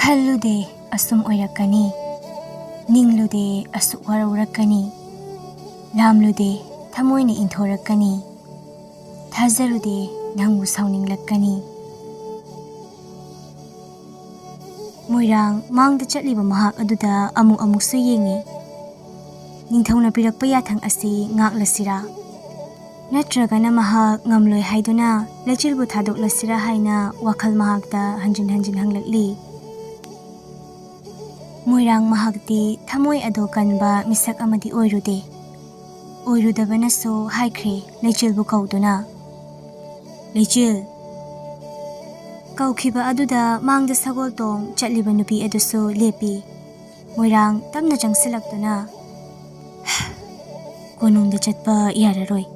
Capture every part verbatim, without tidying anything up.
ꯈꯜꯂꯨꯗꯦ ꯑꯁꯨꯝ ꯑꯣꯏꯔꯛꯀꯅꯤ, ꯅꯤꯡꯂꯨꯗꯦ ꯑꯁꯨꯛ ꯋꯥꯔꯧꯔꯛꯀꯅꯤ, ꯂꯥꯝꯂꯨꯗꯦ ꯊꯃꯣꯏꯅ ꯏꯟꯊꯣꯔꯛꯀꯅꯤ, ꯊꯥꯖꯔꯨꯗꯦ ꯅꯪꯕꯨ ꯁꯥꯎꯅꯤꯡꯂꯛꯀꯅꯤ꯫ ꯃꯣꯏꯔꯥꯡ ꯃꯥꯡꯗ ꯆꯠꯂꯤꯕ ꯃꯍꯥꯛ ꯑꯗꯨꯗ ꯑꯃꯨꯛ ꯑꯃꯨꯛꯁꯨ ꯌꯦꯡꯉꯤ꯫ ꯅꯤꯡꯊꯧꯅ ꯄꯤꯔꯛꯄ ꯌꯥꯊꯪ ꯑꯁꯤ ꯉꯥꯛꯂꯁꯤꯔꯥ? ꯅꯠꯇ꯭ꯔꯒꯅ ꯃꯍꯥꯛ ꯉꯝꯂꯣꯏ ꯍꯥꯏꯗꯨꯅ ꯂꯩꯆꯤꯜꯕꯨ ꯊꯥꯗꯣꯛꯂꯁꯤꯔꯥ ꯍꯥꯏꯅ ꯋꯥꯈꯜ ꯃꯍꯥꯛꯇ ꯍꯟꯖꯤꯟ ꯍꯟꯖꯤꯟ ꯍꯪꯂꯛꯂꯤ꯫ ꯃꯣꯏꯔꯥꯡ ꯃꯍꯥꯛꯇꯤ ꯊꯃꯣꯏ ꯑꯗꯣ ꯀꯟꯕ ꯃꯤꯁꯛ ꯑꯃꯗꯤ ꯑꯣꯏꯔꯨꯗꯦ꯫ ꯑꯣꯏꯔꯨꯗꯕꯅꯁꯨ ꯍꯥꯏꯈ꯭ꯔꯦ ꯂꯩꯆꯤꯜꯕꯨ ꯀꯧꯗꯨꯅ, "ꯂꯩꯆꯤꯜ!" ꯀꯧꯈꯤꯕ ꯑꯗꯨꯗ ꯃꯥꯡꯗ ꯁꯒꯣꯜ ꯇꯣꯡ ꯆꯠꯂꯤꯕ ꯅꯨꯄꯤ ꯑꯗꯨꯁꯨ ꯂꯦꯞꯄꯤ꯫ ꯃꯣꯏꯔꯥꯡ ꯇꯞꯅ ꯆꯪꯁꯤꯜꯂꯛꯇꯨꯅ, "ꯀꯣꯅꯨꯡꯗ ꯆꯠꯄ ꯌꯥꯔꯔꯣꯏ꯫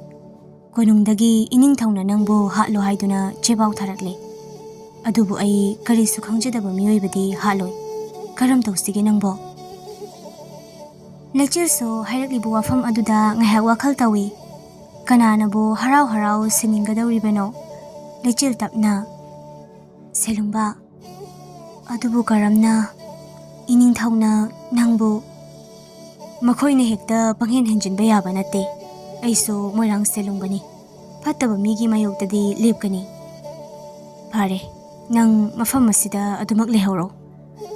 ꯀꯣꯅꯨꯡꯗꯒꯤ ꯏꯅꯤꯡꯊꯧꯅ ꯅꯪꯕꯨ ꯍꯥꯠꯂꯣ ꯍꯥꯏꯗꯨꯅ ꯆꯦꯕꯥꯎ ꯊꯥꯔꯛꯂꯦ꯫ ꯑꯗꯨꯕꯨ ꯑꯩ ꯀꯔꯤꯁꯨ ꯈꯪꯖꯗꯕ ꯃꯤꯑꯣꯏꯕꯗꯤ ꯍꯥꯠꯂꯣꯏ꯫ ꯀꯔꯝ ꯇꯧꯁꯤꯒꯦ ꯅꯪꯕꯣ?" ꯂꯩꯆꯤꯜꯁꯨ ꯍꯥꯏꯔꯛꯂꯤꯕ ꯋꯥꯐꯝ ꯑꯗꯨꯗ ꯉꯥꯏꯍꯥꯛ ꯋꯥꯈꯜ ꯇꯧꯏ꯫ ꯀꯅꯥꯅꯕꯨ ꯍꯔꯥꯎ ꯍꯔꯥꯎ ꯁꯤꯟꯅꯤꯡꯒꯗꯧꯔꯤꯕꯅꯣ? ꯂꯩꯆꯤꯜ ꯇꯞꯅ, "ꯁꯦꯂꯨꯡꯕ, ꯑꯗꯨꯕꯨ ꯀꯔꯝꯅ? ꯏꯅꯤꯡꯊꯧꯅ ꯅꯪꯕꯨ" "ꯃꯈꯣꯏꯅ ꯍꯦꯛꯇ ꯄꯪꯍꯦꯟ ꯍꯦꯟꯖꯤꯟꯕ ꯌꯥꯕ ꯅꯠꯇꯦ꯫ ꯑꯩꯁꯨ ꯃꯣꯏꯔꯥꯡ ꯁꯦꯂꯨꯡꯕꯅꯤ꯫ ꯐꯠꯇꯕ ꯃꯤꯒꯤ ꯃꯥꯌꯣꯛꯇꯗꯤ ꯂꯦꯞꯀꯅꯤ꯫ ꯐꯔꯦ, ꯅꯪ ꯃꯐꯝ ꯑꯁꯤꯗ ꯑꯗꯨꯃꯛ ꯂꯩꯍꯧꯔꯣ꯫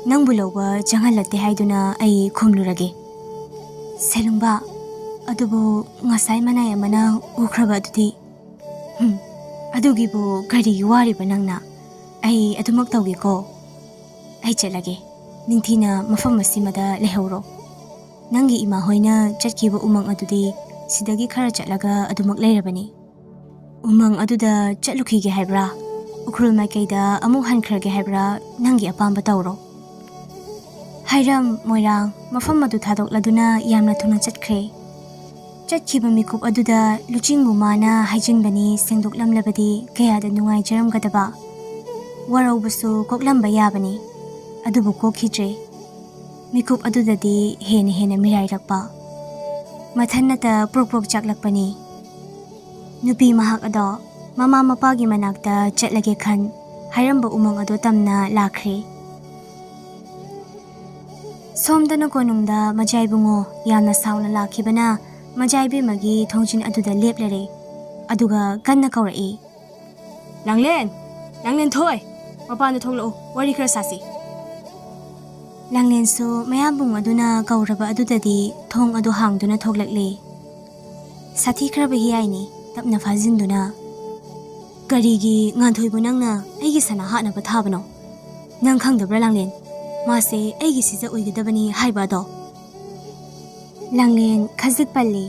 ꯅꯪꯕꯨ ꯂꯧꯕ ꯆꯪꯍꯜꯂꯛꯇꯦ ꯍꯥꯏꯗꯨꯅ ꯑꯩ ꯈꯨꯝꯂꯨꯔꯒꯦ꯫" "ꯁꯦꯂꯨꯡꯕ, ꯑꯗꯨꯕꯨ ꯉꯁꯥꯏ ꯃꯅꯥꯏ ꯑꯃꯅ ꯎꯈ꯭ꯔꯕ ꯑꯗꯨꯗꯤ?" "ꯍꯨꯝ, ꯑꯗꯨꯒꯤꯕꯨ ꯀꯔꯤꯒꯤ ꯋꯥꯔꯤꯕ ꯅꯪꯅ? ꯑꯩ ꯑꯗꯨꯃꯛ ꯇꯧꯒꯦꯀꯣ꯫ ꯑꯩ ꯆꯠꯂꯒꯦ꯫ ꯅꯤꯡꯊꯤꯅ ꯃꯐꯝ ꯑꯁꯤꯃꯗ ꯂꯩꯍꯧꯔꯣ꯫ ꯅꯪꯒꯤ ꯏꯃꯥ ꯍꯣꯏꯅ ꯆꯠꯈꯤꯕ ꯎꯃꯪ ꯑꯗꯨꯗꯤ ꯁꯤꯗꯒꯤ ꯈꯔ ꯆꯠꯂꯒ ꯑꯗꯨꯃꯛ ꯂꯩꯔꯕꯅꯤ꯫ ꯎꯃꯪ ꯑꯗꯨꯗ ꯆꯠꯂꯨꯈꯤꯒꯦ ꯍꯥꯏꯕ꯭ꯔꯥ? ꯎꯈ꯭ꯔꯨꯜ ꯃꯥꯏꯀꯩꯗ ꯑꯃꯨꯛ ꯍꯟꯈ꯭ꯔꯒꯦ ꯍꯥꯏꯕ꯭ꯔꯥ? ꯅꯪꯒꯤ ꯑꯄꯥꯝꯕ ꯇꯧꯔꯣ꯫" ꯍꯥꯏꯔꯝ ꯃꯣꯏꯔꯥꯡ ꯃꯐꯝ ꯑꯗꯨ ꯊꯥꯗꯣꯛꯂꯗꯨꯅ ꯌꯥꯝꯅ ꯊꯨꯅ ꯆꯠꯈ꯭ꯔꯦ꯫ ꯆꯠꯈꯤꯕ ꯃꯤꯀꯨꯞ ꯑꯗꯨꯗ ꯂꯨꯆꯤꯡꯕꯨ ꯃꯥꯅ ꯍꯥꯏꯖꯤꯟꯕꯅꯤ ꯁꯦꯡꯗꯣꯛꯂꯝꯂꯕꯗꯤ ꯀꯌꯥꯗ ꯅꯨꯡꯉꯥꯏꯖꯔꯝꯒꯗꯕ꯫ ꯋꯥꯔꯧꯕꯁꯨ ꯀꯣꯛꯂꯝꯕ ꯌꯥꯕꯅꯤ, ꯑꯗꯨꯕꯨ ꯀꯣꯛꯈꯤꯗ꯭ꯔꯦ꯫ ꯃꯤꯀꯨꯞ ꯑꯗꯨꯗꯗꯤ ꯍꯦꯟꯅ ꯍꯦꯟꯅ ꯃꯤꯔꯥꯏꯔꯛꯄ꯫ ꯃꯊꯟꯅꯇ ꯄ꯭ꯔꯣꯛ ꯄ꯭ꯔꯣꯛ ꯆꯥꯛꯂꯛꯄꯅꯤ꯫ ꯅꯨꯄꯤ ꯃꯍꯥꯛ ꯑꯗꯣ ꯃꯃꯥ ꯃꯄꯥꯒꯤ ꯃꯅꯥꯛꯇ ꯆꯠꯂꯒꯦ ꯈꯟ ꯍꯥꯏꯔꯝꯕ ꯎꯃꯪ ꯑꯗꯣ ꯇꯝꯅ ꯂꯥꯛꯈ꯭ꯔꯦ꯫ ꯁꯣꯝꯗꯅ ꯀꯣꯅꯨꯡꯗ ꯃꯖꯥꯏꯕꯨꯡꯉꯣ ꯌꯥꯝꯅ ꯁꯥꯎꯅ ꯂꯥꯛꯈꯤꯕꯅ ꯃꯖꯥꯏꯕꯦꯝꯃꯒꯤ ꯊꯣꯡꯖꯤꯟ ꯑꯗꯨꯗ ꯂꯦꯞꯂꯔꯦ꯫ ꯑꯗꯨꯒ ꯀꯟꯅ ꯀꯧꯔꯛꯏ, "ꯂꯥꯡꯂꯦꯟ! ꯂꯥꯡꯂꯦꯟ ꯊꯣꯏ! ꯃꯄꯥꯟꯗ ꯊꯣꯛꯂꯛꯎ, ꯋꯥꯔꯤ ꯈꯔ ꯁꯥꯁꯤ꯫" ꯂꯥꯡꯂꯦꯟꯁꯨ ꯃꯌꯥꯝꯕꯨꯡ ꯑꯗꯨꯅ ꯀꯧꯔꯕ ꯑꯗꯨꯗꯗꯤ ꯊꯣꯡ ꯑꯗꯨ ꯍꯥꯡꯗꯨꯅ ꯊꯣꯛꯂꯛꯂꯦ꯫ ꯁꯥꯊꯤꯈ꯭ꯔꯕ ꯍꯤꯌꯥꯏꯅꯤ ꯇꯞꯅ ꯐꯥꯖꯤꯟꯗꯨꯅ, "ꯀꯔꯤꯒꯤ ꯉꯥꯟꯊꯣꯏꯕꯨ ꯅꯪꯅ ꯑꯩꯒꯤ ꯁꯅꯥ ꯍꯥꯠꯅꯕ ꯊꯥꯕꯅꯣ? ꯅꯪ ꯈꯪꯗꯕ꯭ꯔꯥ ꯂꯥꯡꯂꯦꯟ? ꯃꯥꯁꯦ ꯑꯩꯒꯤ ꯁꯤꯖ ꯑꯣꯏꯒꯗꯕꯅꯤ ꯍꯥꯏꯕ ꯑꯗꯣ?" ꯂꯥꯡꯂꯦꯟ ꯈꯖꯤꯛ ꯄꯜꯂꯤ꯫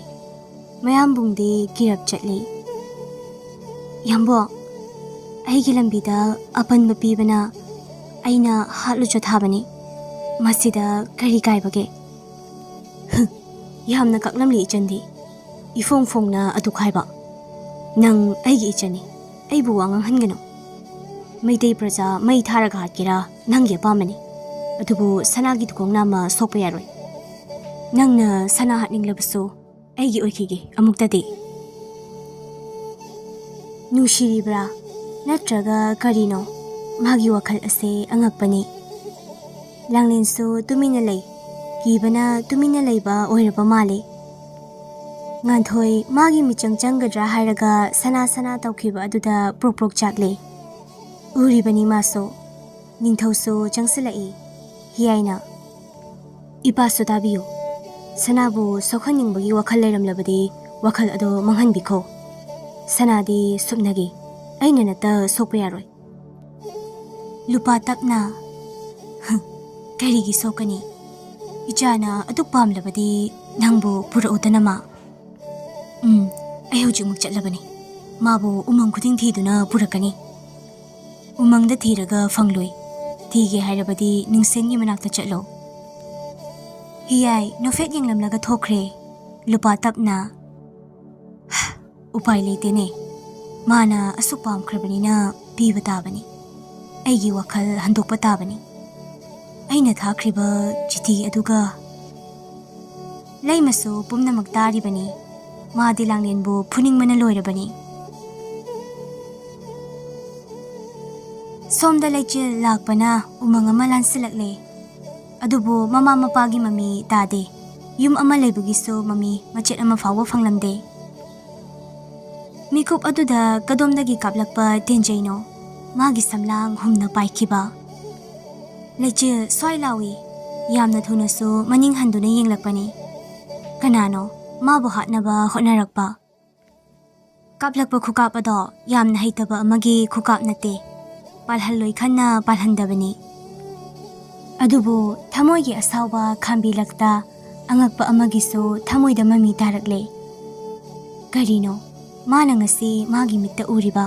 ꯃꯌꯥꯝꯕꯨꯡꯗꯤ ꯀꯤꯔꯞ ꯆꯠꯂꯤ꯫ "ꯌꯥꯝꯕꯣ, ꯑꯩꯒꯤ ꯂꯝꯕꯤꯗ ꯑꯄꯟꯕ ꯄꯤꯕꯅ ꯑꯩꯅ ꯍꯥꯠꯂꯨ ꯆꯣꯊꯥꯕꯅꯤ꯫ ꯃꯁꯤꯗ ꯀꯔꯤ ꯀꯥꯏꯕꯒꯦ?" "ꯍꯨꯝ, ꯌꯥꯝꯅ ꯀꯛꯂꯝꯂꯤ ꯏꯆꯟꯗꯤ꯫ ꯏꯐꯣꯡ ꯐꯣꯡꯅ ꯑꯗꯨ ꯈꯥꯏꯕ꯫ ꯅꯪ ꯑꯩꯒꯤ ꯏꯆꯟꯅꯤ, ꯑꯩꯕꯨ ꯋꯥ ꯉꯥꯡꯍꯟꯒꯅꯨ꯫ ꯃꯩꯇꯩ ꯄ꯭ꯔꯖꯥ ꯃꯩ ꯊꯥꯔꯒ ꯍꯥꯠꯀꯦꯔꯥ, ꯅꯪꯒꯤ ꯑꯄꯥꯝꯕꯅꯤ꯫ ꯑꯗꯨꯕꯨ ꯁꯅꯥꯒꯤ ꯊꯨꯒꯣꯡꯅ ꯑꯃ ꯁꯣꯛꯄ ꯌꯥꯔꯣꯏ꯫ ꯅꯪꯅ ꯁꯅꯥ ꯍꯥꯠꯅꯤꯡꯂꯕꯁꯨ ꯑꯩꯒꯤ ꯑꯣꯏꯈꯤꯒꯦ ꯑꯃꯨꯛꯇꯗꯤ꯫" ꯅꯨꯡꯁꯤꯔꯤꯕ꯭ꯔꯥ ꯅꯠꯇ꯭ꯔꯒ ꯀꯔꯤꯅꯣ? ꯃꯥꯒꯤ ꯋꯥꯈꯜ ꯑꯁꯦ ꯑꯉꯛꯄꯅꯤ꯫ ꯂꯥꯡꯂꯦꯟꯁꯨ ꯇꯨꯃꯤꯟꯅ ꯂꯩ꯫ ꯀꯤꯕꯅ ꯇꯨꯃꯤꯟꯅ ꯂꯩꯕ ꯑꯣꯏꯔꯕ ꯃꯥꯜꯂꯤ꯫ ꯉꯥꯟꯊꯣꯏ ꯃꯥꯒꯤ ꯃꯤꯆꯪ ꯆꯪꯒꯗ꯭ꯔꯥ ꯍꯥꯏꯔꯒ ꯁꯅꯥ ꯁꯅꯥ ꯇꯧꯈꯤꯕ ꯑꯗꯨꯗ ꯄ꯭ꯔꯣꯛ ꯄ꯭ꯔꯣꯛ ꯆꯥꯛꯂꯤ꯫ ꯎꯔꯤꯕꯅꯤ ꯃꯥꯁꯨ꯫ ꯅꯤꯡꯊꯧꯁꯨ ꯆꯪꯁꯤꯜꯂꯛꯏ꯫ ꯍꯤꯌꯥꯏꯅ, "ꯏꯄꯥꯁꯨ ꯇꯥꯕꯤꯌꯨ꯫ ꯁꯅꯥꯕꯨ ꯁꯣꯛꯍꯟꯅꯤꯡꯕꯒꯤ ꯋꯥꯈꯜ ꯂꯩꯔꯝꯂꯕꯗꯤ ꯋꯥꯈꯜ ꯑꯗꯨ ꯃꯥꯡꯍꯟꯕꯤꯈꯣ꯫ ꯁꯅꯥꯗꯤ ꯁꯨꯞꯅꯒꯤ꯫ ꯑꯩꯅ ꯅꯠꯇ ꯁꯣꯛꯄ ꯌꯥꯔꯣꯏ꯫" ꯂꯨꯄꯥ ꯇꯞꯅ, "ꯍ, ꯀꯔꯤꯒꯤ ꯁꯣꯛꯀꯅꯤ? ꯏꯆꯥꯅ ꯑꯗꯨꯛ ꯄꯥꯝꯂꯕꯗꯤ ꯅꯪꯕꯨ ꯄꯨꯔꯛꯎꯗꯅ ꯃꯥ꯫" "ꯎꯝ, ꯑꯩ ꯍꯧꯖꯤꯛꯃꯛ ꯆꯠꯂꯕꯅꯤ꯫ ꯃꯥꯕꯨ ꯎꯃꯪ ꯈꯨꯗꯤꯡ ꯊꯤꯗꯨꯅ ꯄꯨꯔꯛꯀꯅꯤ꯫ ꯎꯃꯪꯗ ꯊꯤꯔꯒ ꯐꯪꯂꯣꯏ꯫ ꯊꯤꯒꯦ ꯍꯥꯏꯔꯕꯗꯤ ꯅꯤꯡꯁꯦꯟꯒꯤ ꯃꯅꯥꯛꯇ ꯆꯠꯂꯣ꯫" ꯍꯤꯌꯥꯏ ꯅꯣꯐꯦꯠ ꯌꯦꯡꯂꯝꯂꯒ ꯊꯣꯛꯈ꯭ꯔꯦ꯫ ꯂꯨꯄꯥ ꯇꯞꯅ, "ꯎꯄꯥꯏ ꯂꯩꯇꯦꯅꯦ꯫ ꯃꯥꯅ ꯑꯁꯨꯛ ꯄꯥꯝꯈ꯭ꯔꯕꯅꯤꯅ ꯄꯤꯕ ꯇꯥꯕꯅꯤ꯫ ꯑꯩꯒꯤ ꯋꯥꯈꯜ ꯍꯟꯗꯣꯛꯄ ꯇꯥꯕꯅꯤ꯫ ꯑꯩꯅ ꯊꯥꯈ꯭ꯔꯤꯕ ꯆꯤꯊꯤ ꯑꯗꯨꯒ꯫" ꯂꯩꯃꯁꯨ ꯄꯨꯝꯅꯃꯛ ꯇꯥꯔꯤꯕꯅꯤ꯫ ꯃꯥꯗꯤ ꯂꯥꯡꯂꯦꯟꯕꯨ ꯐꯨꯅꯤꯡꯕꯅ ꯂꯣꯏꯔꯕꯅꯤ꯫ ꯁꯣꯝꯗ ꯂꯩꯆꯤꯜ ꯂꯥꯛꯄꯅ ꯎꯃꯪ ꯑꯃ ꯂꯥꯟꯁꯤꯜꯂꯛꯂꯦ꯫ ꯑꯗꯨꯕꯨ ꯃꯃꯥ ꯃꯄꯥꯒꯤ ꯃꯃꯤ ꯇꯥꯗꯦ꯫ ꯌꯨꯝ ꯑꯃ ꯂꯩꯕꯒꯤꯁꯨ ꯃꯃꯤ ꯃꯆꯦꯠ ꯑꯃ ꯐꯥꯎꯕ ꯐꯪꯂꯝꯗꯦ꯫ ꯃꯤꯀꯨꯞ ꯑꯗꯨꯗ ꯀꯗꯣꯝꯗꯒꯤ ꯀꯥꯞꯂꯛꯄ ꯇꯦꯟꯖꯩꯅꯣ? ꯃꯥꯒꯤ ꯁꯝꯂꯥꯡ ꯍꯨꯝꯅ ꯄꯥꯏꯈꯤꯕ꯫ ꯂꯩꯆꯤꯜ ꯁ꯭ꯋꯥꯏ ꯂꯥꯎꯏ꯫ ꯌꯥꯝꯅ ꯊꯨꯅꯁꯨ ꯃꯅꯤꯡ ꯍꯟꯗꯨꯅ ꯌꯦꯡꯂꯛꯄꯅꯤ꯫ ꯀꯅꯥꯅꯣ? ꯃꯥꯕꯨ ꯍꯥꯠꯅꯕ ꯍꯣꯠꯅꯔꯛꯄ꯫ ꯀꯥꯞꯂꯛꯄ ꯈꯨꯀꯥꯞ ꯑꯗꯣ ꯌꯥꯝꯅ ꯍꯩꯇꯕ ꯑꯃꯒꯤ ꯈꯨꯀꯥꯞ ꯅꯠꯇꯦ꯫ ꯄꯥꯜꯍꯜꯂꯣꯏ ꯈꯟꯅ ꯄꯥꯜꯍꯟꯗꯕꯅꯤ꯫ ꯑꯗꯨꯕꯨ ꯊꯃꯣꯏꯒꯤ ꯑꯁꯥꯎꯕ ꯈꯥꯝꯕꯤꯂꯛꯇ ꯑꯉꯛꯄ ꯑꯃꯒꯤꯁꯨ ꯊꯃꯣꯏꯗ ꯃꯃꯤ ꯇꯥꯔꯛꯂꯦ꯫ ꯀꯔꯤꯅꯣ ꯃꯥꯅ ꯉꯁꯤ ꯃꯥꯒꯤ ꯃꯤꯠꯇ ꯎꯔꯤꯕ?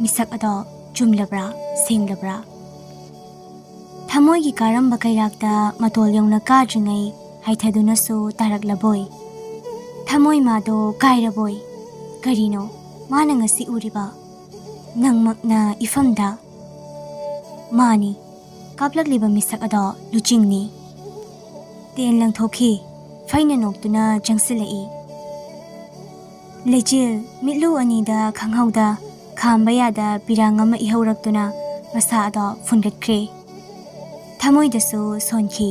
ꯃꯤꯁꯛ ꯑꯗꯣ ꯆꯨꯝꯂꯕ꯭ꯔꯥ, ꯁꯦꯡꯂꯕ꯭ꯔꯥ? ꯊꯃꯣꯏꯒꯤ ꯀꯥꯔꯝꯕ ꯀꯩꯔꯥꯛꯇ ꯃꯇꯣꯜ ꯌꯧꯅ ꯀꯥꯗ꯭ꯔꯤꯉꯩ ꯍꯥꯏꯊꯗꯨꯅꯁꯨ ꯇꯥꯔꯛꯂꯕꯣꯏ꯫ ꯊꯃꯣꯏ ꯃꯥꯗꯣ ꯀꯥꯏꯔꯕꯣꯏ꯫ ꯀꯔꯤꯅꯣ ꯃꯥꯅ ꯉꯁꯤ ꯎꯔꯤꯕ? ꯅꯪꯃꯛꯅ ꯏꯐꯝꯗ? ꯃꯥꯅꯤ, ꯀꯥꯞꯂꯛꯂꯤꯕ ꯃꯤꯁꯛ ꯑꯗꯣ ꯂꯨꯆꯤꯡꯅꯤ꯫ ꯇꯦꯟ ꯂꯪꯊꯣꯛꯈꯤ꯫ ꯐꯩꯅ ꯅꯣꯛꯇꯨꯅ ꯆꯪꯁꯤꯜꯂꯛꯏ꯫ ꯂꯩꯆꯤꯜ ꯃꯤꯠꯂꯨ ꯑꯅꯤꯗ ꯈꯪꯍꯧꯗ ꯈꯥꯝꯕ ꯌꯥꯗ ꯄꯤꯔꯥꯡ ꯑꯃ ꯏꯍꯧꯔꯛꯇꯨꯅ ꯃꯁꯥ ꯑꯗꯣ ꯐꯨꯟꯒꯠꯈ꯭ꯔꯦ꯫ ꯊꯃꯣꯏꯗꯁꯨ ꯁꯣꯟꯈꯤ꯫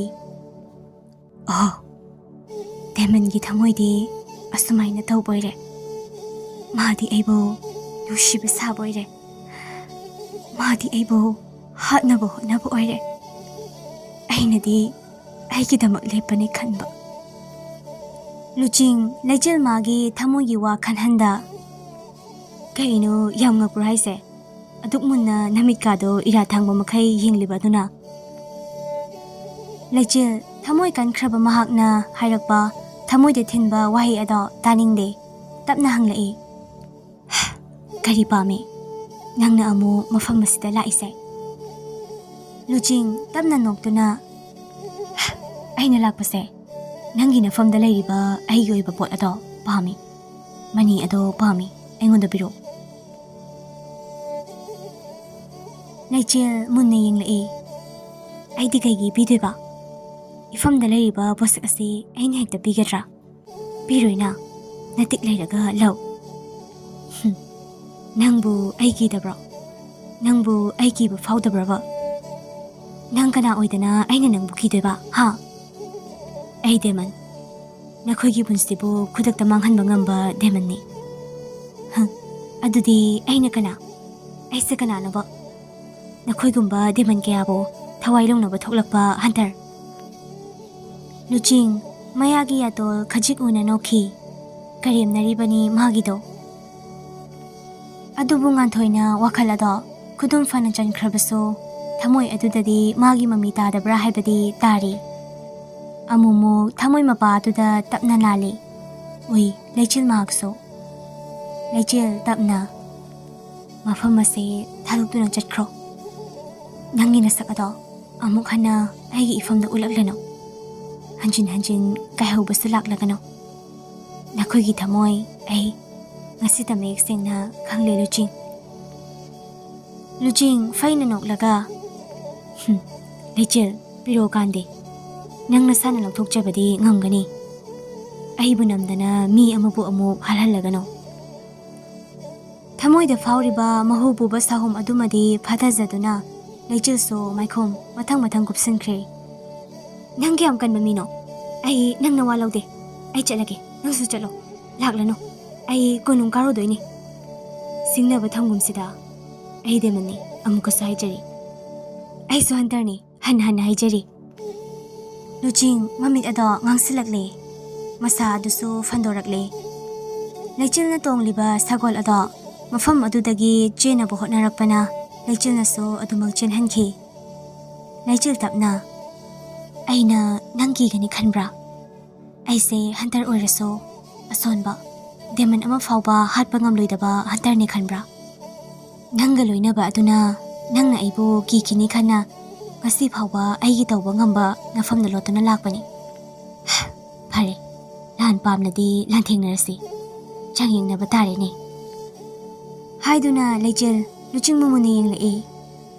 ꯑꯣ, ꯇꯦꯃꯟꯒꯤ ꯊꯃꯣꯏꯗꯤ ꯑꯁꯨꯃꯥꯏꯅ ꯇꯧꯕꯣꯏꯔꯦ꯫ ꯃꯥꯗꯤ ꯑꯩꯕꯨ ꯅꯨꯡꯁꯤꯕ ꯁꯥꯕꯣꯏꯔꯦ꯫ ꯃꯥꯗꯤ ꯑꯩꯕꯨ ꯍꯥꯠꯅꯕ ꯍꯣꯠꯅꯕ ꯑꯣꯏꯔꯦ꯫ ꯑꯩꯅꯗꯤ ꯑꯩꯒꯤꯗꯃꯛ ꯂꯦꯞꯄꯅꯤ ꯈꯟꯕ꯫ ꯂꯨꯆꯤꯡ ꯂꯩꯆꯤꯜ ꯃꯥꯒꯤ ꯊꯃꯣꯏꯒꯤ ꯋꯥ ꯈꯟꯍꯟꯗ꯫ ꯀꯩꯅꯣ ꯌꯥꯝ ꯉꯛꯄ꯭ꯔꯣ ꯍꯥꯏꯁꯦ? ꯑꯗꯨꯛ ꯃꯨꯟꯅ ꯅꯃꯤꯠꯀꯥꯗꯣ ꯏꯔꯥ ꯊꯥꯡꯕ ꯃꯈꯩ ꯌꯦꯡꯂꯤꯕ ꯑꯗꯨꯅ꯫ ꯂꯩꯆꯤꯜ ꯊꯃꯣꯏ ꯀꯟꯈ꯭ꯔꯕ ꯃꯍꯥꯛꯅ ꯍꯥꯏꯔꯛꯄ ꯊꯃꯣꯏꯗ ꯊꯤꯟꯕ ꯋꯥꯍꯩ ꯑꯗꯣ ꯇꯥꯅꯤꯡꯗꯦ꯫ ꯇꯞꯅ ꯍꯪꯂꯛꯏ꯫ ꯀꯔꯤ ꯄꯥꯝꯃꯤ? ꯅꯪꯅ ꯑꯃꯨꯛ ꯃꯐꯝ ꯑꯁꯤꯗ ꯂꯥꯛꯏꯁꯦ? ꯂꯨꯆꯤꯡ ꯇꯞꯅ ꯅꯣꯛꯇꯨꯅ, ꯑꯩꯅ ꯂꯥꯛꯄꯁꯦ ꯅꯪꯒꯤ ꯅꯐꯝꯗ ꯂꯩꯔꯤꯕ ꯑꯩꯒꯤ ꯑꯣꯏꯕ ꯄꯣꯠ ꯑꯗꯣ ꯄꯥꯝꯃꯤ꯫ ꯃꯅꯤ ꯑꯗꯣ ꯄꯥꯝꯃꯤ꯫ ꯑꯩꯉꯣꯟꯗ ꯄꯤꯔꯛꯎ꯫ ꯂꯩꯆꯤꯜ ꯃꯨꯟꯅ ꯌꯦꯡꯂꯛꯏ꯫ ꯑꯩꯗꯤ ꯀꯩꯒꯤ ꯄꯤꯗꯣꯏꯕ? ꯏꯐꯝꯗ ꯂꯩꯔꯤꯕ ꯄꯣꯠꯁꯛ ꯑꯁꯤ ꯑꯩꯅ ꯍꯦꯛꯇ ꯄꯤꯒꯗ꯭ꯔꯥ? ꯄꯤꯔꯣꯏꯅ꯫ ꯅꯇꯤꯛ ꯂꯩꯔꯒ ꯂꯧ꯫ ꯍꯨꯝ꯫ ꯅꯪꯕꯨ ꯑꯩ ꯀꯤꯗꯕ꯭ꯔꯣ? ꯅꯪꯕꯨ ꯑꯩ ꯀꯤꯕ ꯐꯥꯎꯗꯕ꯭ꯔꯕ? ꯅꯪ ꯀꯅꯥ ꯑꯣꯏꯗꯅ ꯑꯩꯅ ꯅꯪꯕꯨ ꯀꯤꯗꯣꯏꯕ, ꯍꯥ? ꯑꯩ ꯗꯦꯃꯟ꯫ ꯅꯈꯣꯏꯒꯤ ꯄꯨꯟꯁꯤꯕꯨ ꯈꯨꯗꯛꯇ ꯃꯥꯡꯍꯟꯕ ꯉꯝꯕ ꯗꯦꯃꯟꯅꯤ꯫ ꯍ, ꯑꯗꯨꯗꯤ ꯑꯩꯅ ꯀꯅꯥ? ꯑꯩꯁꯦ ꯀꯅꯥꯅꯣꯕ? ꯅꯈꯣꯏꯒꯨꯝꯕ ꯗꯦꯃꯟ ꯀꯌꯥꯕꯨ ꯊꯋꯥꯏ ꯂꯧꯅꯕ ꯊꯣꯛꯂꯛꯄ ꯍꯟꯇꯔ꯫ ꯂꯨꯆꯤꯡ, ꯃꯌꯥꯒꯤ ꯌꯥꯇꯣꯜ ꯈꯖꯤꯛ ꯎꯅ ꯅꯣꯛꯈꯤ꯫ ꯀꯔꯦꯝꯅꯔꯤꯕꯅꯤ ꯃꯥꯒꯤꯗꯣ꯫ ꯑꯗꯨꯕꯨ ꯉꯥꯟꯊꯣꯏꯅ ꯋꯥꯈꯜ ꯑꯗꯣ ꯈꯨꯗꯨꯝ ꯐꯅ ꯆꯟꯈ꯭ꯔꯕꯁꯨ, ꯊꯃꯣꯏ ꯑꯗꯨꯗꯗꯤ ꯃꯥꯒꯤ ꯃꯃꯤ ꯇꯥꯗꯕ꯭ꯔꯥ ꯍꯥꯏꯕꯗꯤ ꯇꯥꯔꯤ꯫ ꯑꯃꯨꯛꯃꯨꯛ ꯊꯃꯣꯏ ꯃꯄꯥ ꯑꯗꯨꯗ ꯇꯞꯅ ꯂꯥꯜꯂꯤ꯫ ꯎꯏ, ꯂꯩꯆꯤꯜ ꯃꯍꯥꯛꯁꯨ꯫ ꯂꯩꯆꯤꯜ, ꯇꯞꯅ꯫ ꯃꯐꯝ ꯑꯁꯤ ꯊꯥꯗꯣꯛꯇꯨꯅ ꯆꯠꯈ꯭ꯔꯣ꯫ ꯅꯪꯒꯤ ꯅꯁꯛ ꯑꯗꯣ ꯑꯃꯨꯛ ꯍꯟꯅ ꯑꯩꯒꯤ ꯏꯐꯝꯗ ꯎꯠꯂꯛꯂꯅꯨ꯫ ꯍꯟꯖꯤꯟ ꯍꯟꯖꯤꯟ ꯀꯥꯏꯍꯧꯕꯁꯨ ꯂꯥꯛꯂꯒꯅꯨ꯫ ꯅꯈꯣꯏꯒꯤ ꯊꯃꯣꯏ ꯑꯩ ꯉꯁꯤꯗ ꯃꯌꯦꯛ ꯁꯦꯡꯅ ꯈꯪꯂꯦ, ꯂꯨꯆꯤꯡ꯫ ꯂꯨꯆꯤꯡ ꯐꯩꯅ ꯅꯣꯛꯂꯒ, "ꯍꯨꯝ, ꯂꯩꯆꯤꯜ, ꯄꯤꯔꯛꯑꯣ ꯀꯥꯟꯗꯦ꯫ ꯅꯪ ꯅꯁꯥꯅ ꯂꯧꯊꯣꯛꯆꯕꯗꯤ ꯉꯝꯒꯅꯤ꯫ ꯑꯩꯕꯨ ꯅꯝꯗꯅ ꯃꯤ ꯑꯃꯕꯨ ꯑꯃꯨꯛ ꯍꯜꯍꯜꯂꯒꯅꯨ꯫" ꯊꯃꯣꯏꯗ ꯐꯥꯎꯔꯤꯕ ꯃꯍꯨ ꯄꯨꯕ ꯁꯥꯍꯨꯝ ꯑꯗꯨꯃꯗꯤ ꯐꯥꯊꯖꯗꯨꯅ ꯂꯩꯆꯤꯜꯁꯨ ꯃꯥꯏꯈꯨꯝ ꯃꯊꯪ ꯃꯊꯪ ꯀꯨꯞꯁꯤꯟꯈ꯭ꯔꯦ꯫ "ꯅꯪ ꯀꯌꯥꯝ ꯀꯟꯕ ꯃꯤꯅꯣ? ꯑꯩ ꯅꯪꯅ ꯋꯥ ꯂꯧꯗꯦ꯫ ꯑꯩ ꯆꯠꯂꯒꯦ, ꯅꯪꯁꯨ ꯆꯠꯂꯣ꯫ ꯂꯥꯛꯂꯅꯨ꯫ ꯑꯩ ꯀꯣꯅꯨꯡ ꯀꯥꯔꯨꯗꯣꯏꯅꯤ꯫ ꯁꯤꯡꯅꯕ ꯊꯝꯒꯨꯝꯁꯤꯗ꯫ ꯑꯩ ꯗꯦꯃꯟꯅꯤ, ꯑꯃꯨꯛꯀꯁꯨ ꯍꯥꯏꯖꯔꯤ꯫ ꯑꯩꯁꯨ ꯍꯟꯇꯔꯅꯤ, ꯍꯟꯅ ꯍꯟꯅ ꯍꯥꯏꯖꯔꯤ꯫" ꯂꯨꯆꯤꯡ ꯃꯃꯤꯠ ꯑꯗꯣ ꯉꯥꯡꯁꯤꯜꯂꯛꯂꯦ꯫ ꯃꯁꯥ ꯑꯗꯨꯁꯨ ꯐꯟꯗꯣꯔꯛꯂꯦ꯫ ꯂꯩꯆꯤꯜꯅ ꯇꯣꯡꯂꯤꯕ ꯁꯒꯣꯜ ꯑꯗꯣ ꯃꯐꯝ ꯑꯗꯨꯗꯒꯤ ꯆꯦꯟꯅꯕ ꯍꯣꯠꯅꯔꯛꯄꯅ ꯂꯩꯆꯤꯜꯅꯁꯨ ꯑꯗꯨꯃꯛ ꯆꯦꯟꯍꯟꯈꯤ꯫ ꯂꯩꯆꯤꯜ ꯇꯞꯅ, "ꯑꯩꯅ ꯅꯪ ꯀꯤꯒꯅꯤ ꯈꯟꯕ꯭ꯔꯥ? ꯑꯩꯁꯦ ꯍꯟꯇꯔ ꯑꯣꯏꯔꯁꯨ ꯑꯁꯣꯟꯕ, ꯗꯦꯃꯟ ꯑꯃ ꯐꯥꯎꯕ ꯍꯥꯠꯄ ꯉꯝꯂꯣꯏꯗꯕ ꯍꯟꯇꯔꯅꯤ ꯈꯟꯕ꯭ꯔꯥ? ꯅꯪꯒ ꯂꯣꯏꯅꯕ ꯑꯗꯨꯅ ꯅꯪꯅ ꯑꯩꯕꯨ ꯀꯤꯈꯤꯅꯤ ꯈꯟꯅ ꯉꯁꯤ ꯐꯥꯎꯕ ꯑꯩꯒꯤ ꯇꯧꯕ ꯉꯝꯕ ꯅꯐꯝꯗ ꯂꯣꯠꯇꯨꯅ ꯂꯥꯛꯄꯅꯤ꯫ ꯐꯔꯦ, ꯂꯥꯟ ꯄꯥꯝꯂꯗꯤ ꯂꯥꯟꯊꯦꯡꯅꯔꯁꯤ꯫ ꯆꯥꯡꯌꯦꯡꯅꯕ ꯇꯥꯔꯦꯅꯦ꯫" ꯍꯥꯏꯗꯨꯅ ꯂꯩꯆꯤꯜ ꯂꯨꯆꯤꯡꯕ ꯃꯨꯟꯅ ꯌꯦꯡꯂꯛꯏ꯫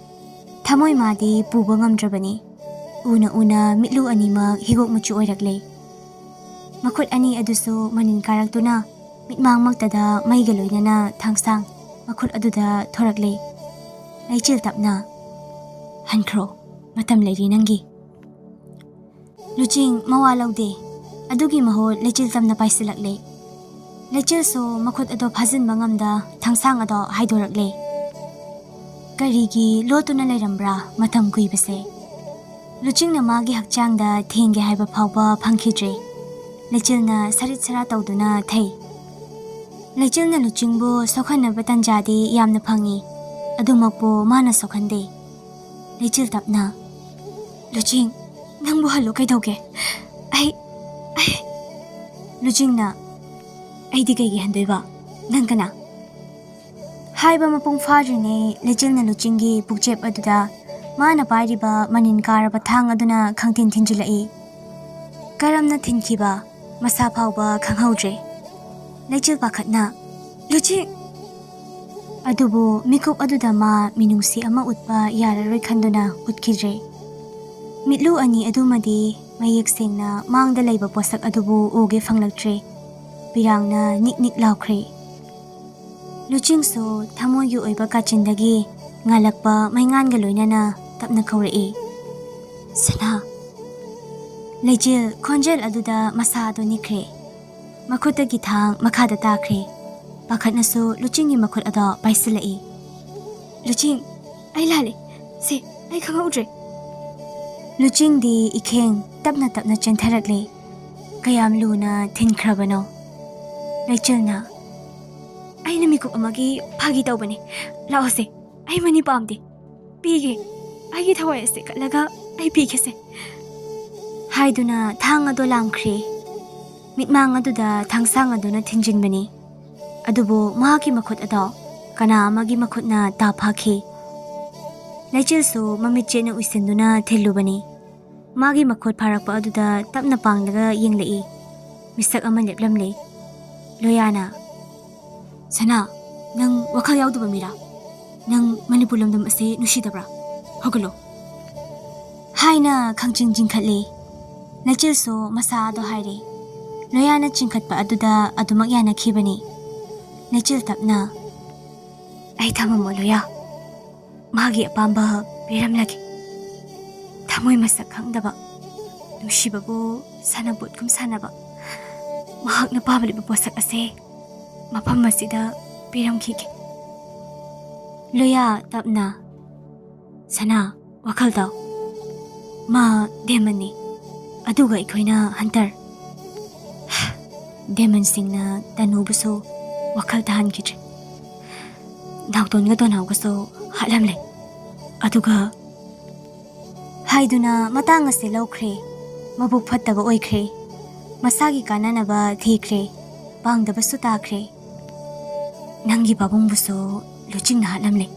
ꯊꯃꯣꯏ ꯃꯥꯗꯤ ꯄꯨꯕ ꯉꯝꯗ꯭ꯔꯕꯅꯤ꯫ ꯎꯅ ꯎꯅ ꯃꯤꯠꯂꯨ ꯑꯅꯤꯃꯛ ꯍꯤꯒꯣꯛ ꯃꯆꯨ ꯑꯣꯏꯔꯛꯂꯦ꯫ ꯃꯈꯨꯠ ꯑꯅꯤ ꯑꯗꯨꯁꯨ ꯃꯅꯤꯟ ꯀꯥꯔꯛꯇꯨꯅ ꯃꯤꯠꯃꯥꯡꯃꯛꯇꯗ ꯃꯩꯒ ꯂꯣꯏꯅꯅ ꯊꯥꯡꯁꯥꯡ ꯃꯈꯨꯠ ꯑꯗꯨꯗ ꯊꯣꯔꯛꯂꯦ꯫ ꯂꯩꯆꯤꯜ ꯇꯞꯅ, "ꯍꯟꯈ꯭ꯔꯣ꯫ ꯃꯇꯝ ꯂꯩꯔꯤ ꯅꯪꯒꯤ꯫ ꯂꯨꯆꯤꯡ ꯃꯋꯥ ꯂꯧꯗꯦ꯫ ꯑꯗꯨꯒꯤ ꯃꯍꯨꯠ ꯂꯩꯆꯤꯜ ꯇꯝꯅ ꯄꯥꯏꯁꯤꯜꯂꯛꯂꯦ꯫ ꯂꯩꯆꯤꯜꯁꯨ ꯃꯈꯨꯠ ꯑꯗꯣ ꯐꯥꯖꯤꯟꯕ ꯉꯝꯗ ꯊꯥꯡꯁꯥꯡ ꯑꯗꯣ ꯍꯥꯏꯗꯣꯔꯛꯂꯦ꯫ ꯀꯔꯤꯒꯤ ꯂꯣꯠꯇꯨꯅ ꯂꯩꯔꯝꯕ꯭ꯔꯥ ꯃꯇꯝ ꯀꯨꯏꯕꯁꯦ? ꯂꯨꯆꯤꯡꯅ ꯃꯥꯒꯤ ꯍꯛꯆꯥꯡꯗ ꯊꯦꯡꯒꯦ ꯍꯥꯏꯕ ꯐꯥꯎꯕ ꯐꯪꯈꯤꯗ꯭ꯔꯦ꯫ ꯂꯩꯆꯤꯜꯅ ꯁꯔꯤꯠ ꯁꯔꯥ ꯇꯧꯗꯨꯅ ꯊꯩ꯫ ꯂꯩꯆꯤꯜꯅ ꯂꯨꯆꯤꯡꯕꯨ ꯁꯣꯛꯍꯟꯅꯕ ꯇꯟꯖꯥꯗꯤ ꯌꯥꯝꯅ ꯐꯪꯏ, ꯑꯗꯨꯃꯛꯄꯨ ꯃꯥꯅ ꯁꯣꯛꯍꯟꯗꯦ꯫ ꯂꯩꯆꯤꯜ ꯇꯞꯅ, "ꯂꯨꯆꯤꯡ, ꯅꯪꯕꯨ ꯍꯜꯂꯨ ꯀꯩꯗꯧꯒꯦ? ꯑꯩ, ꯑꯩ," ꯂꯨꯆꯤꯡꯅ, "ꯑꯩꯗꯤ ꯀꯩꯒꯤ ꯍꯟꯗꯣꯏꯕ? ꯅꯪ ꯀꯅꯥ?" ꯍꯥꯏꯕ ꯃꯄꯨꯡ ꯐꯥꯗ꯭ꯔꯤꯉꯩ ꯂꯩꯆꯤꯜꯅ ꯂꯨꯆꯤꯡꯒꯤ ꯄꯨꯛꯆꯦꯞ ꯑꯗꯨꯗ ꯃꯥꯅ ꯄꯥꯏꯔꯤꯕ ꯃꯅꯤꯟ ꯀꯥꯔꯕ ꯊꯥꯡ ꯑꯗꯨꯅ ꯈꯪꯊꯤꯟ ꯊꯤꯟꯖꯤꯜꯂꯛꯏ꯫ ꯀꯔꯝꯅ ꯊꯤꯟꯈꯤꯕ ꯃꯁꯥ ꯐꯥꯎꯕ ꯈꯪꯍꯧꯗ꯭ꯔꯦ꯫ ꯂꯩꯆꯤꯜ ꯄꯥꯈꯠꯅ, "ꯂꯨꯆꯤꯡ!" ꯑꯗꯨꯕꯨ ꯃꯤꯀꯨꯞ ꯑꯗꯨꯗ ꯃꯥ ꯃꯤꯅꯨꯡꯁꯤ ꯑꯃ ꯎꯠꯄ ꯌꯥꯔꯔꯣꯏ ꯈꯟꯗꯨꯅ ꯎꯠꯈꯤꯗ꯭ꯔꯦ꯫ ꯃꯤꯠꯂꯨ ꯑꯅꯤ ꯑꯗꯨꯃꯗꯤ ꯃꯌꯦꯛ ꯁꯦꯡꯅ ꯃꯥꯡꯗ ꯂꯩꯕ ꯄꯣꯠꯁꯛ ꯑꯗꯨꯕꯨ ꯎꯒꯦ ꯐꯪꯂꯛꯇ꯭ꯔꯦ꯫ ꯄꯤꯔꯥꯡꯅ ꯅꯤꯛ ꯅꯤꯛ ꯂꯥꯎꯈ꯭ꯔꯦ꯫ ꯂꯨꯆꯤꯡꯁꯨ ꯊꯃꯣꯏꯒꯤ ꯑꯣꯏꯕ ꯀꯥꯆꯤꯟꯗꯒꯤ ꯉꯥꯜꯂꯛꯄ ꯃꯩꯉꯥꯟꯒ ꯂꯣꯏꯅꯅ ꯇꯞꯅ ꯀꯧꯔꯛꯏ, "ꯁꯅꯥ!" ꯂꯩꯆꯤꯜ ꯈꯣꯟꯖꯦꯜ ꯑꯗꯨꯗ ꯃꯁꯥ ꯑꯗꯨ ꯅꯤꯛꯈ꯭ꯔꯦ꯫ ꯃꯈꯨꯠꯇꯒꯤ ꯊꯥꯡ ꯃꯈꯥꯗ ꯇꯥꯈ꯭ꯔꯦ꯫ ꯄꯥꯈꯠꯅꯁꯨ ꯂꯨꯆꯤꯡꯒꯤ ꯃꯈꯨꯠ ꯑꯗꯣ ꯄꯥꯏꯁꯤꯜꯂꯛꯏ꯫ "ꯂꯨꯆꯤꯡ, ꯑꯩ ꯂꯥꯜꯂꯦ꯫ ꯁꯦ, ꯑꯩ ꯈꯪꯍꯧꯗ꯭ꯔꯦ꯫" ꯂꯨꯆꯤꯡꯗꯤ ꯏꯈꯦꯡ ꯇꯞꯅ ꯇꯞꯅ ꯆꯦꯟꯊꯔꯛꯂꯦ꯫ ꯀꯌꯥꯝ ꯂꯨꯅ ꯊꯤꯟꯈ꯭ꯔꯕꯅꯣ? ꯂꯩꯆꯤꯜꯅ, "ꯑꯩꯅ ꯃꯤꯀꯨꯞ ꯑꯃꯒꯤ ꯐꯥꯒꯤ ꯇꯧꯕꯅꯦ꯫ ꯂꯥꯛꯑꯣꯁꯦ, ꯑꯩ ꯃꯅꯤ ꯄꯥꯝꯗꯦ꯫ ꯄꯤꯒꯦ꯫ ꯑꯩꯒꯤ ꯊꯋꯥꯏ ꯑꯁꯦ ꯀꯠꯂꯒ ꯑꯩ ꯄꯤꯒꯦꯁꯦ꯫" ꯍꯥꯏꯗꯨꯅ ꯊꯥꯡ ꯑꯗꯣ ꯂꯥꯝꯈ꯭ꯔꯦ꯫ ꯃꯤꯠꯃꯥꯡ ꯑꯗꯨꯗ ꯊꯥꯡꯁꯥꯡ ꯑꯗꯨꯅ ꯊꯤꯟꯖꯤꯟꯕꯅꯤ꯫ ꯑꯗꯨꯕꯨ ꯃꯍꯥꯛꯀꯤ ꯃꯈꯨꯠ ꯑꯗꯣ ꯀꯅꯥ ꯑꯃꯒꯤ ꯃꯈꯨꯠꯅ ꯇꯥ ꯐꯥꯈꯤ꯫ ꯂꯩꯆꯤꯜꯁꯨ ꯃꯃꯤꯠ ꯆꯦꯠꯅ ꯎꯏꯁꯤꯟꯗꯨꯅ ꯊꯤꯜꯂꯨꯕꯅꯤ꯫ ꯃꯥꯒꯤ ꯃꯈꯨꯠ ꯐꯥꯔꯛꯄ ꯑꯗꯨꯗ ꯇꯞꯅ ꯄꯥꯡꯂꯒ ꯌꯦꯡꯂꯛꯏ꯫ ꯃꯤꯁꯛ ꯑꯃ ꯂꯦꯞꯂꯝꯂꯦ꯫ ꯂꯣꯌꯥꯅ, "ꯁꯅꯥ, ꯅꯪ ꯋꯥꯈꯜ ꯌꯥꯎꯗꯕ ꯃꯤꯔꯥ? ꯅꯪ ꯃꯅꯤꯄꯨꯔ ꯂꯝꯗꯝ ꯑꯁꯤ ꯅꯨꯡꯁꯤꯗꯕ꯭ꯔꯥ? ꯍꯧꯒꯠꯂꯣ꯫" ꯍꯥꯏꯅ ꯈꯪꯆꯤꯡ ꯆꯤꯡꯈꯠꯂꯤ꯫ ꯂꯩꯆꯤꯜꯁꯨ ꯃꯁꯥ ꯑꯗꯣ ꯍꯥꯏꯔꯦ꯫ ꯂꯣꯌꯥꯅ ꯆꯤꯡꯈꯠꯄ ꯑꯗꯨꯗ ꯑꯗꯨꯃꯛ ꯌꯥꯅꯈꯤꯕꯅꯤ꯫ ꯂꯩꯆꯤꯜ ꯇꯞꯅ, "ꯑꯩ ꯊꯝꯃꯝꯃꯣ ꯂꯣꯌꯥ꯫ ꯃꯥꯒꯤ ꯑꯄꯥꯝꯕ ꯄꯤꯔꯝꯂꯒꯦ꯫" ꯊꯃꯣꯏ ꯃꯁꯛ ꯈꯪꯗꯕ, ꯅꯨꯡꯁꯤꯕꯕꯨ ꯁꯥꯟꯅꯄꯣꯠꯀꯨꯝ ꯁꯥꯟꯅꯕ ꯃꯍꯥꯛꯅ ꯄꯥꯝꯂꯤꯕ ꯄꯣꯠꯁꯛ ꯑꯁꯦ ꯃꯐꯝ ꯑꯁꯤꯗ ꯄꯤꯔꯝꯈꯤꯒꯦ꯫ ꯂꯣꯌꯥ, ꯇꯞꯅ꯫ "ꯁꯅꯥ, ꯋꯥꯈꯜ ꯇꯥꯎ꯫ ꯃꯥ ꯗꯦꯃꯟꯅꯤ, ꯑꯗꯨꯒ ꯑꯩꯈꯣꯏꯅ ꯍꯟꯇꯔ꯫" ꯗꯦꯃꯟꯁꯤꯡꯅ ꯇꯅꯨꯕꯨꯁꯨ ꯋꯥꯈꯜ ꯇꯥꯍꯟꯈꯤꯗ꯭ꯔꯦ꯫ ꯅꯥꯎꯇꯣꯟꯒ ꯇꯣꯅꯥꯎꯒꯁꯨ ꯍꯥꯠꯂꯝꯂꯦ꯫ ꯑꯗꯨꯒ ꯍꯥꯏꯗꯨꯅ ꯃꯇꯥꯡ ꯑꯁꯦ ꯂꯧꯈ꯭ꯔꯦ꯫ ꯃꯕꯨꯛ ꯐꯠꯇꯕ ꯑꯣꯏꯈ꯭ꯔꯦ꯫ ꯃꯁꯥꯒꯤ ꯀꯥꯟꯅꯅꯕ ꯊꯤꯈ꯭ꯔꯦ꯫ ꯄꯥꯡꯗꯕꯁꯨ ꯇꯥꯈ꯭ꯔꯦ꯫ ꯅꯪꯒꯤ ꯄꯥꯕꯨꯡꯕꯨꯁꯨ ꯂꯨꯆꯤꯡꯅ ꯍꯥꯠꯂꯝꯂꯦ꯫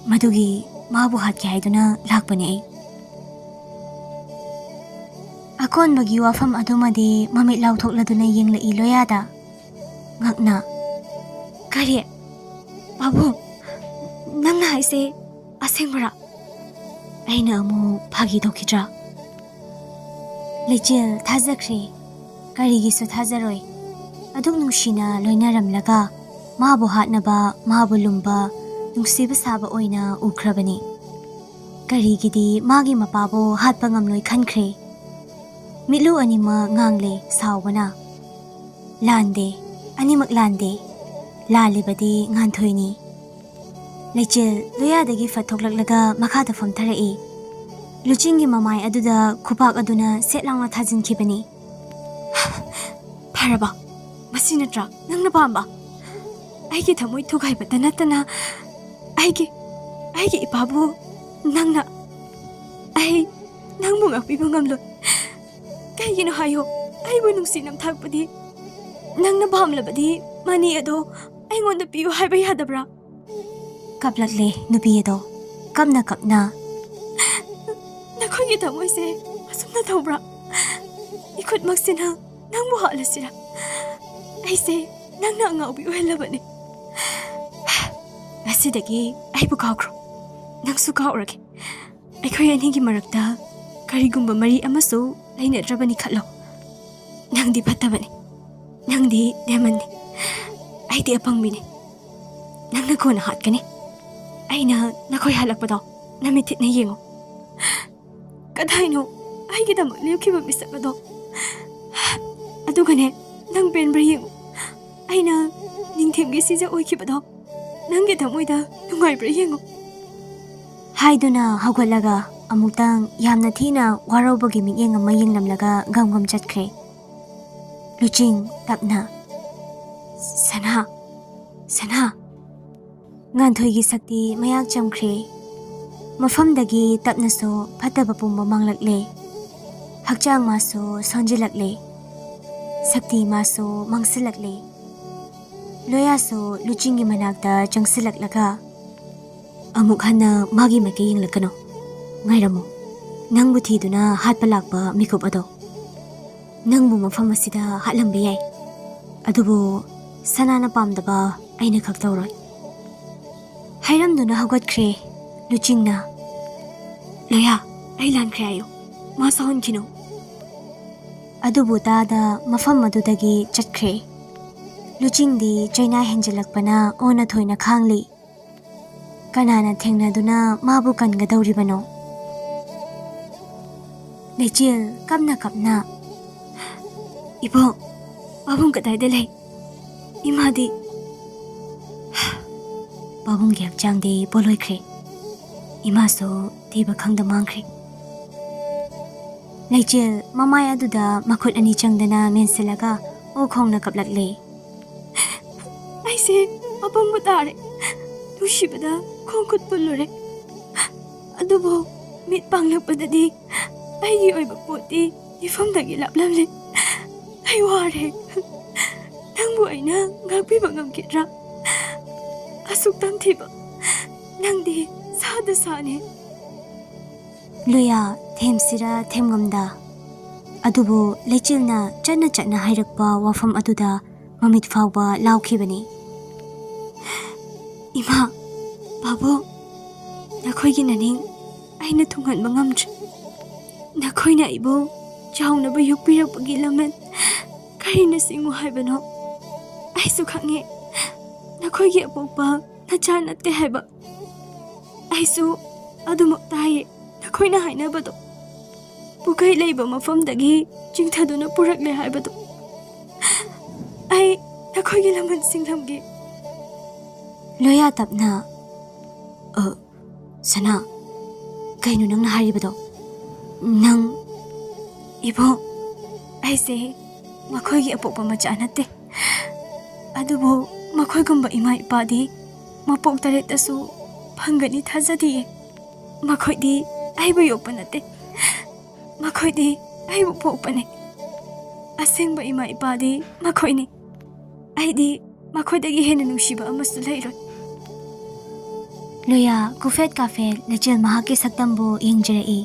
ꯃꯗꯨꯒꯤ ꯃꯥꯕꯨ ꯍꯥꯠꯀꯦ ꯍꯥꯏꯗꯨꯅ ꯂꯥꯛꯄꯅꯦ ꯑꯩ꯫ ꯑꯀꯣꯟꯕꯒꯤ ꯋꯥꯐꯝ ꯑꯗꯨꯃꯗꯤ ꯃꯃꯤꯠ ꯂꯥꯎꯊꯣꯛꯂꯗꯨꯅ ꯌꯦꯡꯂꯛꯏ ꯂꯣꯌꯥꯗ꯫ ꯉꯛꯅ, "ꯀꯔꯤ? ꯄꯥꯕꯨꯡ, ꯅꯪꯅ ꯍꯥꯏꯁꯦ ꯑꯁꯦꯡꯕꯔꯥ?" ꯑꯩꯅ ꯑꯃꯨꯛ ꯐꯥꯒꯤ ꯇꯧꯈꯤꯗ꯭ꯔꯥ? ꯂꯩꯆꯤꯜ, ꯊꯥꯖꯈ꯭ꯔꯦ꯫ ꯀꯔꯤꯒꯤꯁꯨ ꯊꯥꯖꯔꯣꯏ꯫ ꯑꯗꯨꯛ ꯅꯨꯡꯁꯤꯅ ꯂꯣꯏꯅꯔꯝꯂꯒ ꯃꯥꯕꯨ ꯍꯥꯠꯅꯕ, ꯃꯥꯕꯨ ꯂꯨꯝꯕ, ꯅꯨꯡꯁꯤꯕ ꯁꯥꯕ ꯑꯣꯏꯅ ꯎꯈ꯭ꯔꯕꯅꯤ꯫ ꯀꯔꯤꯒꯤꯗꯤ ꯃꯥꯒꯤ ꯃꯄꯥꯕꯨ ꯍꯥꯠꯄ ꯉꯝꯂꯣꯏ ꯈꯟꯈ꯭ꯔꯦ? ꯃꯤꯠꯂꯨ ꯑꯅꯤꯃꯛ ꯉꯥꯡꯂꯦ ꯁꯥꯎꯕꯅ꯫ ꯂꯥꯟꯗꯦ, ꯑꯅꯤꯃꯛ ꯂꯥꯟꯗꯦ꯫ ꯂꯥꯜꯂꯤꯕꯗꯤ ꯉꯥꯟꯊꯣꯏꯅꯤ꯫ ꯂꯩꯆꯤꯜ ꯂꯣꯌꯥꯗꯒꯤ ꯐꯠ ꯊꯣꯛꯂꯛꯂꯒ ꯃꯈꯥꯗ ꯐꯝꯊꯔꯛꯏ꯫ ꯂꯨꯆꯤꯡꯒꯤ ꯃꯃꯥꯏ ꯑꯗꯨꯗ ꯈꯨꯄꯥꯛ ꯑꯗꯨꯅ ꯁꯦꯠ ꯂꯥꯎꯅ ꯊꯥꯖꯤꯟꯈꯤꯕꯅꯤ꯫ "ꯐꯔꯕ? ꯃꯁꯤ ꯅꯠꯇ꯭ꯔꯥ ꯅꯪꯅ ꯄꯥꯝꯕ? ꯑꯩꯒꯤ ꯊꯃꯣꯏ ꯊꯨꯒꯥꯏꯕꯇ ꯅꯠꯇꯅ ꯑꯩꯒꯤ, ꯑꯩꯒꯤ ꯏꯄꯥꯕꯨ ꯅꯪꯅ, ꯑꯩ ꯅꯪꯕꯨ ꯉꯥꯛꯄꯤꯕ ꯉꯝꯂꯣꯏ꯫ ꯀꯩꯒꯤꯅꯣ ꯍꯥꯏꯌꯣ? ꯑꯩꯕꯨ ꯅꯨꯡꯁꯤ ꯅꯝꯊꯥꯛꯄꯗꯤ ꯅꯪꯅ ꯄꯥꯝꯂꯕꯗꯤ ꯃꯅꯤ ꯑꯗꯣ ꯑꯩꯉꯣꯟꯗ ꯄꯤꯌꯨ ꯍꯥꯏꯕ ꯌꯥꯗꯕ꯭ꯔꯥ?" ꯀꯞꯂꯛꯂꯦ ꯅꯨꯄꯤ ꯑꯗꯣ ꯀꯞꯅ ꯀꯞꯅ꯫ "ꯅꯈꯣꯏꯒꯤ ꯊꯃꯣꯏꯁꯦ ꯑꯁꯨꯝꯅ ꯇꯧꯕ꯭ꯔꯥ? ꯏꯈꯨꯠꯃꯛꯁꯤꯅ ꯅꯪꯕꯨ ꯍꯥꯠꯂꯁꯤꯔꯥ? ꯑꯩꯁꯦ ꯅꯪꯅ ꯑꯉꯥꯎꯕꯤ ꯑꯣꯏꯍꯜꯂꯕꯅꯤ꯫ ꯉꯁꯤꯗꯒꯤ ꯑꯩꯕꯨ ꯀꯥꯎꯈ꯭ꯔꯣ꯫ ꯅꯪꯁꯨ ꯀꯥꯎꯔꯒꯦ꯫ ꯑꯩꯈꯣꯏ ꯑꯅꯤꯒꯤ ꯃꯔꯛꯇ ꯀꯔꯤꯒꯨꯝꯕ ꯃꯔꯤ ꯑꯃꯁꯨ ꯂꯩꯅꯗ꯭ꯔꯕꯅꯤ ꯈꯜꯂꯣ꯫ ꯅꯪꯗꯤ ꯐꯠꯇꯕꯅꯤ꯫ ꯅꯪꯗꯤ ꯗꯦꯃꯟꯅꯤ꯫ ꯑꯩꯗꯤ ꯑꯄꯪꯕꯤꯅꯤ꯫ ꯅꯪꯅ ꯀꯣꯟꯅ ꯍꯥꯠꯀꯅꯤ꯫ ꯑꯩꯅ ꯅꯈꯣꯏ ꯍꯜꯂꯛꯄꯗꯣ ꯅꯃꯤꯠ ꯊꯤꯠꯅ ꯌꯦꯡꯉꯨ꯫" ꯀꯗꯥꯏꯅꯣ ꯑꯩꯒꯤꯗꯃꯛ ꯂꯦꯞꯈꯤꯕ ꯃꯤꯁꯛ ꯑꯗꯣ? ꯑꯗꯨꯒꯅꯦ, ꯅꯪ ꯄꯦꯟꯕ꯭ꯔꯥ ꯌꯦꯡꯉꯨ꯫ ꯑꯩꯅ ꯅꯤꯡꯊꯦꯝꯒꯤ ꯁꯤꯖ ꯑꯣꯏꯈꯤꯕꯗꯣ ꯅꯪꯒꯤ ꯊꯃꯣꯏꯗ ꯅꯨꯡꯉꯥꯏꯕ꯭ꯔꯥ ꯌꯦꯡꯉꯨ꯫ ꯍꯥꯏꯗꯨꯅ ꯍꯧꯒꯠꯂꯒ ꯑꯃꯨꯛꯇꯪ ꯌꯥꯝꯅ ꯊꯤꯅ ꯋꯥꯔꯧꯕꯒꯤ ꯃꯤꯠꯌꯦꯡ ꯑꯃ ꯌꯦꯡꯂꯝꯂꯒ ꯒꯝ ꯒꯝ ꯆꯠꯈ꯭ꯔꯦ꯫ ꯂꯨꯆꯤꯡ ꯇꯞꯅ, "ꯁꯅꯥ, ꯁꯅꯥ!" ꯉꯥꯟꯊꯣꯏꯒꯤ ꯁꯛꯇꯤ ꯃꯌꯥꯛ ꯆꯝꯈ꯭ꯔꯦ꯫ ꯃꯐꯝꯗꯒꯤ ꯇꯞꯅꯁꯨ ꯐꯠꯇꯕ ꯄꯨꯝꯕ ꯃꯥꯡꯂꯛꯂꯦ꯫ ꯍꯛꯆꯥꯡ ꯃꯥꯁꯨ ꯁꯣꯟꯖꯤꯜꯂꯛꯂꯦ꯫ ꯁꯛꯇꯤ ꯃꯥꯁꯨ ꯃꯥꯡꯁꯤꯜꯂꯛꯂꯦ꯫ ꯂꯣꯌꯥꯁꯨ ꯂꯨꯆꯤꯡꯒꯤ ꯃꯅꯥꯛꯇ ꯆꯪꯁꯤꯜꯂꯛꯂꯒ, "ꯑꯃꯨꯛ ꯍꯟꯅ ꯃꯥꯒꯤ ꯃꯥꯏꯀꯩ ꯌꯦꯡꯂꯛꯀꯅꯨ꯫ ꯉꯥꯏꯔꯝꯃꯨ꯫ ꯅꯪꯕꯨ ꯊꯤꯗꯨꯅ ꯍꯥꯠꯄ ꯂꯥꯛꯄ ꯃꯤꯀꯨꯞ ꯑꯗꯣ ꯅꯪꯕꯨ ꯃꯐꯝ ꯑꯁꯤꯗ ꯍꯥꯠꯂꯝꯕ ꯌꯥꯏ꯫ ꯑꯗꯨꯕꯨ ꯁꯅꯥꯅ ꯄꯥꯝꯗꯕ ꯑꯩꯅ ꯈꯛ ꯇꯧꯔꯣꯏ꯫" ꯍꯥꯏꯔꯝꯗꯨꯅ ꯍꯧꯒꯠꯈ꯭ꯔꯦ ꯂꯨꯆꯤꯡꯅ꯫ "ꯂꯣꯌꯥ, ꯑꯩ ꯂꯥꯟꯈ꯭ꯔꯦ ꯍꯥꯏꯌꯨ꯫ ꯃꯥ ꯁꯥꯎꯍꯟꯈꯤꯅꯨ꯫" ꯑꯗꯨꯕꯨ ꯇꯥꯗ ꯃꯐꯝ ꯑꯗꯨꯗꯒꯤ ꯆꯠꯈ꯭ꯔꯦ꯫ ꯂꯨꯆꯤꯡꯗꯤ ꯆꯩꯅꯥ ꯍꯦꯟꯖꯤꯜꯂꯛꯄꯅ ꯑꯣꯟꯅ ꯊꯣꯏꯅ ꯈꯥꯡꯂꯤ꯫ ꯀꯅꯥꯅ ꯊꯦꯡꯅꯗꯨꯅ ꯃꯥꯕꯨ ꯀꯟꯒꯗꯧꯔꯤꯕꯅꯣ? ꯂꯩꯆꯤꯜ ꯀꯞꯅ ꯀꯞꯅ, "ꯏꯕꯣꯛ, ꯄꯥꯕꯨꯡ ꯀꯗꯥꯏꯗ ꯂꯩ? ꯏꯃꯥꯗꯤ?" ꯄꯥꯕꯨꯡꯒꯤ ꯍꯛꯆꯥꯡꯗꯤ ꯄꯣꯂꯣꯏꯈ꯭ꯔꯦ꯫ ꯏꯃꯥꯁꯨ ꯊꯤꯕ ꯈꯪꯗ ꯃꯥꯡꯈ꯭ꯔꯦ꯫ ꯂꯩꯆꯤꯜ ꯃꯃꯥꯏ ꯑꯗꯨꯗ ꯃꯈꯨꯠ ꯑꯅꯤ ꯆꯪꯗꯅ ꯃꯦꯟꯁꯤꯜꯂꯒ ꯑꯣ ꯈꯣꯡꯅ ꯀꯞꯂꯛꯂꯦ꯫ "ꯑꯩꯁꯦ ꯑꯄꯪꯕ ꯇꯥꯔꯦ꯫ ꯅꯨꯡꯁꯤꯕꯗ ꯈꯣꯡ ꯈꯨꯠ ꯄꯨꯜꯂꯨꯔꯦ꯫ ꯑꯗꯨꯕꯨ ꯃꯤꯠ ꯄꯥꯡꯂꯛꯄꯗꯗꯤ ꯑꯩꯒꯤ ꯑꯣꯏꯕ ꯄꯣꯠꯇꯤ ꯃꯤꯐꯝꯗꯒꯤ ꯂꯥꯞꯂꯝꯂꯦ꯫ ꯑꯩ ꯋꯥꯔꯦ꯫ ꯅꯪꯕꯨ ꯑꯩꯅ ꯉꯥꯛꯄꯤꯕ ꯉꯝꯈꯤꯗ꯭ꯔꯥ? ꯑꯁꯨꯛ ꯇꯝꯊꯤꯕ ꯅꯪꯗꯤ ꯁꯥꯗ ꯁꯥꯅꯤ꯫" ꯂꯣꯌꯥ ꯊꯦꯝꯁꯤꯔ ꯊꯦꯝꯉꯝꯗ꯫ ꯑꯗꯨꯕꯨ ꯂꯩꯆꯤꯜꯅ ꯆꯠꯅ ꯆꯠꯅ ꯍꯥꯏꯔꯛꯄ ꯋꯥꯐꯝ ꯑꯗꯨꯗ ꯃꯃꯤꯠ ꯐꯥꯎꯕ ꯂꯥꯎꯈꯤꯕꯅꯤ꯫ "ꯏꯃꯥ, ꯄꯥꯕꯨꯡ, ꯅꯈꯣꯏꯒꯤ ꯅꯅꯤꯡ ꯑꯩꯅ ꯊꯨꯡꯍꯟꯕ ꯉꯝꯗ꯭ꯔꯦ꯫ ꯅꯈꯣꯏꯅ ꯑꯩꯕꯨ ꯆꯥꯎꯅꯕ ꯌꯣꯛꯄꯤꯔꯛꯄꯒꯤ ꯂꯃꯟ ꯀꯔꯤꯅ ꯁꯤꯡꯉꯨ ꯍꯥꯏꯕꯅꯣ? ꯑꯩꯁꯨ ꯈꯪꯉꯦ, ꯅꯈꯣꯏꯒꯤ ꯑꯄꯣꯛꯄ ꯅꯆꯥ ꯅꯠꯇꯦ ꯍꯥꯏꯕ꯫ ꯑꯩꯁꯨ ꯑꯗꯨꯃꯛ ꯇꯥꯏꯌꯦ, ꯅꯈꯣꯏꯅ ꯍꯥꯏꯅꯕꯗꯣ꯫ ꯄꯨꯈꯩ ꯂꯩꯕ ꯃꯐꯝꯗꯒꯤ ꯆꯤꯡꯊꯗꯨꯅ ꯄꯨꯔꯛꯂꯦ ꯍꯥꯏꯕꯗꯣ꯫ ꯑꯩ ꯅꯈꯣꯏꯒꯤ ꯂꯃꯟꯁꯤꯡ ꯂꯝꯒꯦ꯫ ꯂꯣꯌꯥ ꯇꯞꯅ, "ꯑ, ꯁꯅꯥ, ꯀꯩꯅꯣ ꯅꯪꯅ ꯍꯥꯏꯔꯤꯕꯗꯣ? ꯅꯪ..." "ꯏꯕꯣ, ꯑꯩꯁꯦ ꯃꯈꯣꯏꯒꯤ ꯑꯄꯣꯛꯄ ꯃꯆꯥ ꯅꯠꯇꯦ꯫ ꯑꯗꯨꯕꯨ ꯃꯈꯣꯏꯒꯨꯝꯕ ꯏꯃꯥ ꯏꯄꯥꯗꯤ ꯃꯄꯣꯛ ꯇꯔꯦꯠꯇꯁꯨ ꯐꯪꯒꯅꯤ ꯊꯥꯖꯗꯤꯌꯦ꯫ ꯃꯈꯣꯏꯗꯤ ꯑꯩꯕꯨ ꯌꯣꯛꯄ ꯅꯠꯇꯦ꯫ ꯃꯈꯣꯏꯗꯤ ꯑꯩꯕꯨ ꯄꯣꯛꯄꯅꯤ꯫ ꯑꯁꯦꯡꯕ ꯏꯃꯥ ꯏꯄꯥꯗꯤ ꯃꯈꯣꯏꯅꯤ꯫ ꯑꯩꯗꯤ ꯃꯈꯣꯏꯗꯒꯤ ꯍꯦꯟꯅ ꯅꯨꯡꯁꯤꯕ ꯑꯃꯁꯨ ꯂꯩꯔꯣꯏ꯫" ꯂꯣꯌꯥ ꯀꯨꯐꯦꯠ ꯀꯥꯐꯦꯠ ꯂꯩꯆꯤꯜ ꯃꯍꯥꯛꯀꯤ ꯁꯛꯇꯝꯕꯨ ꯌꯦꯡꯖꯔꯛꯏ꯫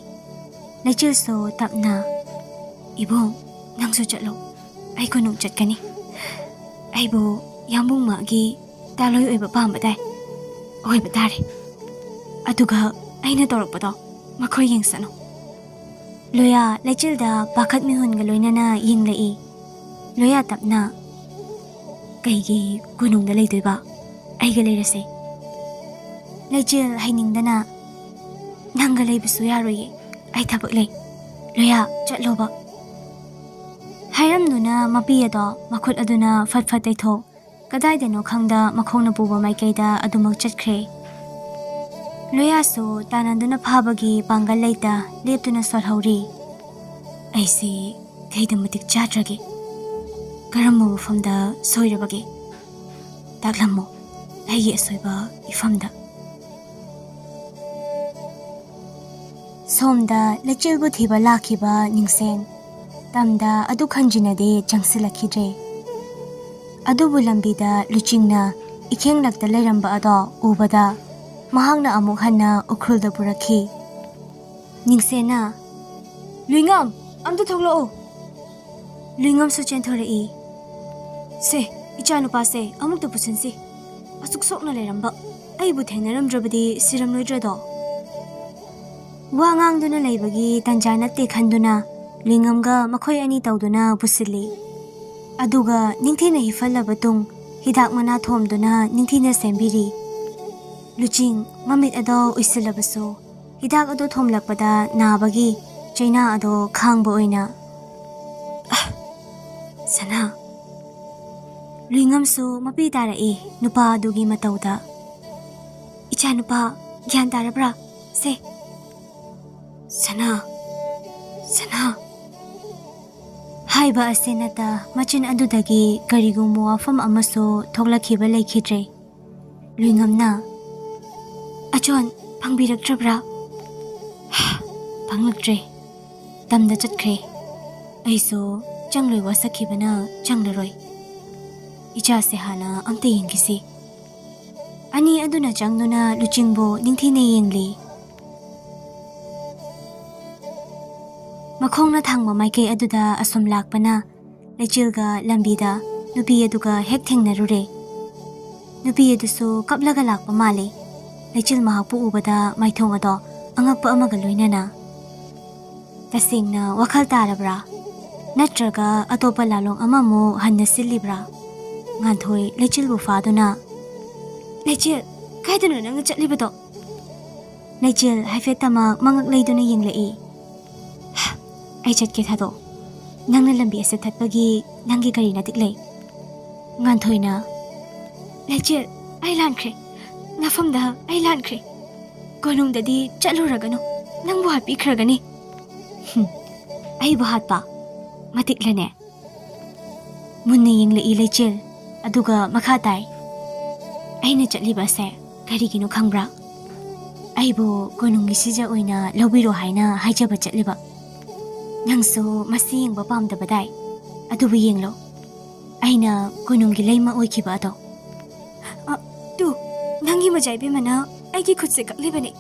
ꯂꯩꯆꯤꯜꯁꯨ ꯇꯞꯅ, "ꯏꯕꯨꯡ, ꯅꯪꯁꯨ ꯆꯠꯂꯣ꯫ ꯑꯩ ꯀꯣꯅꯨꯡ ꯆꯠꯀꯅꯤ꯫ ꯑꯩꯕꯨ ꯌꯥꯝꯕꯨꯡ ꯃꯥꯒꯤ ꯇꯥꯂꯣꯏ ꯑꯣꯏꯕ ꯄꯥꯝꯕ ꯇꯥꯏ꯫ ꯑꯣꯏꯕ ꯇꯥꯔꯦ꯫ ꯑꯗꯨꯒ ꯑꯩꯅ ꯇꯧꯔꯛꯄꯗꯣ ꯃꯈꯣꯏ ꯌꯦꯡꯁꯅꯨ꯫" ꯂꯣꯌꯥ ꯂꯩꯆꯤꯜꯗ ꯄꯥꯈꯠ ꯃꯤꯍꯨꯟꯒ ꯂꯣꯏꯅꯅ ꯌꯦꯡꯂꯛꯏ꯫ ꯂꯣꯌꯥ ꯇꯞꯅ, "ꯀꯩꯒꯤ ꯀꯣꯅꯨꯡꯗ ꯂꯩꯗꯣꯏꯕ? ꯑꯩꯒ ꯂꯩꯔꯁꯦ꯫" ꯂꯩꯆꯤꯜ ꯍꯩꯅꯤꯡꯗꯅ, "ꯅꯪꯒ ꯂꯩꯕꯁꯨ ꯌꯥꯔꯣꯏꯌꯦ, ꯑꯩ ꯊꯕꯛ ꯂꯩ꯫ ꯂꯣꯌꯥ, ꯆꯠꯂꯣꯕ꯫" ꯍꯥꯏꯔꯝꯗꯨꯅ ꯃꯄꯤ ꯑꯗꯣ ꯃꯈꯨꯠ ꯑꯗꯨꯅ ꯐꯠ ꯐꯠ ꯇꯩꯊꯣꯛ, ꯀꯗꯥꯏꯗꯅꯣ ꯈꯪꯗ ꯃꯈꯣꯡꯅ ꯄꯨꯕ ꯃꯥꯏꯀꯩꯗ ꯑꯗꯨꯃꯛ ꯆꯠꯈ꯭ꯔꯦ꯫ ꯂꯣꯌꯥꯁꯨ ꯇꯥꯟꯅꯗꯨꯅ ꯐꯥꯕꯒꯤ ꯄꯥꯡꯒꯜ ꯂꯩꯇ ꯂꯦꯞꯇꯨꯅ ꯁꯣꯜꯍꯧꯔꯤ꯫ "ꯑꯩꯁꯤ ꯀꯩꯗ ꯃꯇꯤꯛ ꯆꯥꯗ꯭ꯔꯒꯦ? ꯀꯔꯝꯕ ꯃꯐꯝꯗ ꯁꯣꯏꯔꯕꯒꯦ? ꯇꯥꯛꯂꯝꯃꯣ ꯑꯩꯒꯤ ꯑꯁꯣꯏꯕ ꯏꯐꯝꯗ꯫" ꯁꯣꯝꯗ ꯂꯩꯆꯤꯜꯕꯨ ꯊꯤꯕ ꯂꯥꯛꯈꯤꯕ ꯅꯤꯡꯁꯦꯟ ꯇꯝꯗ ꯑꯗꯨ ꯈꯟꯖꯤꯟꯅꯗꯦ ꯆꯪꯁꯤꯜꯂꯛꯈꯤꯗ꯭ꯔꯦ꯫ ꯑꯗꯨꯕꯨ ꯂꯝꯕꯤꯗ ꯂꯨꯆꯤꯡꯅ ꯏꯈꯦꯡꯂꯛꯇ ꯂꯩꯔꯝꯕ ꯑꯗꯣ ꯎꯕꯗ ꯃꯍꯥꯛꯅ ꯑꯃꯨꯛ ꯍꯟꯅ ꯎꯈ꯭ꯔꯨꯜꯗ ꯄꯨꯔꯛꯈꯤ꯫ ꯅꯤꯡꯁꯦꯟꯅ, "ꯂꯨꯏꯉꯝ, ꯑꯝꯇ ꯊꯣꯛꯂꯛꯑꯣ!" ꯂꯨꯏꯉꯝꯁꯨ ꯆꯦꯟꯊꯣꯔꯛꯏ꯫ "ꯁꯦ, ꯏꯆꯥꯅꯨꯄꯥꯁꯦ ꯑꯃꯨꯛꯇ ꯄꯨꯁꯤꯟꯁꯤ꯫ ꯑꯁꯨꯛ ꯁꯣꯛꯅ ꯂꯩꯔꯝꯕ ꯑꯩꯕꯨ ꯊꯦꯡꯅꯔꯝꯗ꯭ꯔꯕꯗꯤ ꯁꯤꯔꯝꯂꯣꯏꯗ꯭ꯔꯗꯣ?" ꯋꯥ ꯉꯥꯡꯗꯨꯅ ꯂꯩꯕꯒꯤ ꯇꯟꯖꯥ ꯅꯠꯇꯦ ꯈꯟꯗꯨꯅ ꯂꯨꯏꯉꯝꯒ ꯃꯈꯣꯏ ꯑꯅꯤ ꯇꯧꯗꯨꯅ ꯄꯨꯁꯤꯜꯂꯤ꯫ ꯑꯗꯨꯒ ꯅꯤꯡꯊꯤꯅ ꯍꯤꯐꯜꯂꯕ ꯇꯨꯡ ꯍꯤꯗꯥꯛ ꯃꯅꯥ ꯊꯣꯝꯗꯨꯅ ꯅꯤꯡꯊꯤꯅ ꯁꯦꯝꯕꯤꯔꯤ꯫ ꯂꯨꯆꯤꯡ ꯃꯃꯤꯠ ꯑꯗꯣ ꯎꯏꯁꯤꯜꯂꯕꯁꯨ ꯍꯤꯗꯥꯛ ꯑꯗꯨ ꯊꯣꯝꯂꯛꯄꯗ ꯅꯥꯕꯒꯤ ꯆꯩꯅꯥ ꯑꯗꯣ ꯈꯥꯡꯕ ꯑꯣꯏꯅ꯫ ꯑꯥ! ꯁꯅꯥ꯫ ꯂꯨꯏꯉꯝꯁꯨ ꯃꯄꯤ ꯇꯥꯔꯛꯏ ꯅꯨꯄꯥ ꯑꯗꯨꯒꯤ ꯃꯇꯧꯗ꯫ "ꯏꯆꯥꯅꯨꯄꯥ, ꯒ꯭ꯌꯥꯟ ꯇꯥꯔꯕ꯭ꯔꯥ? ꯁꯦ꯫ ꯁꯅꯥ, ꯁꯅꯥ" ꯍꯥꯏꯕ ꯑꯁꯤ ꯅꯠꯇ ꯃꯆꯤꯟ ꯑꯗꯨꯗꯒꯤ ꯀꯔꯤꯒꯨꯝꯕ ꯋꯥꯐꯝ ꯑꯃꯁꯨ ꯊꯣꯛꯂꯛꯈꯤꯕ ꯂꯩꯈꯤꯗ꯭ꯔꯦ꯫ ꯂꯨꯏꯉꯝꯅ, "ꯑꯆꯣꯟ ꯐꯪꯕꯤꯔꯛꯇ꯭ꯔꯕ꯭ꯔꯥ?" "ꯐꯪꯂꯛꯇ꯭ꯔꯦ꯫ ꯇꯝꯗ ꯆꯠꯈ꯭ꯔꯦ꯫ ꯑꯩꯁꯨ ꯆꯪꯂꯣꯏ ꯋꯥꯁꯛꯈꯤꯕꯅ ꯆꯪꯂꯔꯣꯏ꯫ ꯏꯆꯥꯁꯦ ꯍꯥꯟꯅ ꯑꯝꯇ ꯌꯦꯡꯈꯤꯁꯤ"꯫ ꯑꯅꯤ ꯑꯗꯨꯅ ꯆꯪꯗꯨꯅ ꯂꯨꯆꯤꯡꯕꯨ ꯅꯤꯡꯊꯤꯅ ꯌꯦꯡꯂꯤ꯫ ꯃꯈꯣꯡꯅ ꯊꯥꯡꯕ ꯃꯥꯏꯀꯩ ꯑꯗꯨꯗ ꯑꯁꯨꯝ ꯂꯥꯛꯄꯅ ꯂꯩꯆꯤꯜꯒ ꯂꯝꯕꯤꯗ ꯅꯨꯄꯤ ꯑꯗꯨꯒ ꯍꯦꯛ ꯊꯦꯡꯅꯔꯨꯔꯦ꯫ ꯅꯨꯄꯤ ꯑꯗꯨꯁꯨ ꯀꯞꯂꯒ ꯂꯥꯛꯄ ꯃꯥꯜꯂꯤ꯫ ꯂꯩꯆꯤꯜ ꯃꯍꯥꯛꯄꯨ ꯎꯕꯗ ꯃꯥꯏꯊꯣꯡ ꯑꯗꯣ ꯑꯉꯛꯄ ꯑꯃꯒ ꯂꯣꯏꯅꯅ꯫ "ꯇꯁꯦꯡꯅ ꯋꯥꯈꯜ ꯇꯥꯔꯕ꯭ꯔꯥ? ꯅꯠꯇ꯭ꯔꯒ ꯑꯇꯣꯞꯄ ꯂꯥꯂꯣꯡ ꯑꯃꯃꯨꯛ ꯍꯟꯅ ꯁꯤꯜꯂꯤꯕ꯭ꯔꯥ?" ꯉꯥꯟꯊꯣꯏ ꯂꯩꯆꯤꯜꯕꯨ ꯐꯥꯗꯨꯅ, "ꯂꯩꯆꯤꯜ, ꯀꯥꯏꯗꯅꯣ ꯅꯪꯅ ꯆꯠꯂꯤꯕꯗꯣ?" ꯂꯩꯆꯤꯜ ꯍꯥꯏꯐꯦꯠꯇꯃꯛ ꯃꯉꯛ ꯂꯩꯗꯨꯅ ꯌꯦꯡꯂꯛꯏ꯫ "ꯑꯩ ꯆꯠꯀꯦ ꯊꯥꯗꯣꯛ꯫ ꯅꯪꯅ ꯂꯝꯕꯤ ꯑꯁꯦ ꯊꯠꯄꯒꯤ ꯅꯪꯒꯤ ꯒꯥꯔꯤ ꯅꯇꯤꯛ ꯂꯩ"꯫ ꯉꯥꯟꯊꯣꯏꯅ, "ꯂꯩꯆꯤꯜ, ꯑꯩ ꯂꯥꯟꯈ꯭ꯔꯦ꯫ ꯅꯐꯝꯗ ꯑꯩ ꯂꯥꯟꯈ꯭ꯔꯦ꯫ ꯀꯣꯅꯨꯡꯗꯗꯤ ꯆꯠꯂꯨꯔꯒꯅꯨ꯫ ꯅꯪꯕꯨ ꯍꯥꯠꯄꯤꯈ꯭ꯔꯒꯅꯤ"꯫ "ꯍꯨꯝ, ꯑꯩꯕꯨ ꯍꯥꯠꯄ? ꯃꯇꯤꯛꯂꯅꯦ"꯫ ꯃꯨꯟꯅ ꯌꯦꯡꯂꯛꯏ ꯂꯩꯆꯤꯜ, ꯑꯗꯨꯒ ꯃꯈꯥ ꯇꯥꯏ, "ꯑꯩꯅ ꯆꯠꯂꯤꯕ ꯑꯁꯦ ꯀꯔꯤꯒꯤꯅꯣ ꯈꯪꯕ꯭ꯔꯥ? ꯑꯩꯕꯨ ꯀꯣꯅꯨꯡꯒꯤ ꯁꯤꯖ ꯑꯣꯏꯅ ꯂꯧꯕꯤꯔꯣ ꯍꯥꯏꯅ ꯍꯥꯏꯖꯕ ꯆꯠꯂꯤꯕ꯫ ꯅꯪꯁꯨ ꯃꯁꯤ ꯌꯦꯡꯕ ꯄꯥꯝꯗꯕꯗꯥꯏ? ꯑꯗꯨꯕꯨ ꯌꯦꯡꯂꯣ, ꯑꯩꯅ ꯀꯣꯅꯨꯡꯒꯤ ꯂꯩꯃ ꯑꯣꯏꯈꯤꯕ ꯑꯗꯣ"꯫ "ꯑ, ꯇꯨ, ꯅꯪꯒꯤ ꯃꯖꯥ ꯏꯕꯦꯝꯃꯅ ꯑꯩꯒꯤ ꯈꯨꯠꯁꯦ ꯀꯛꯂꯤꯕꯅꯦ꯫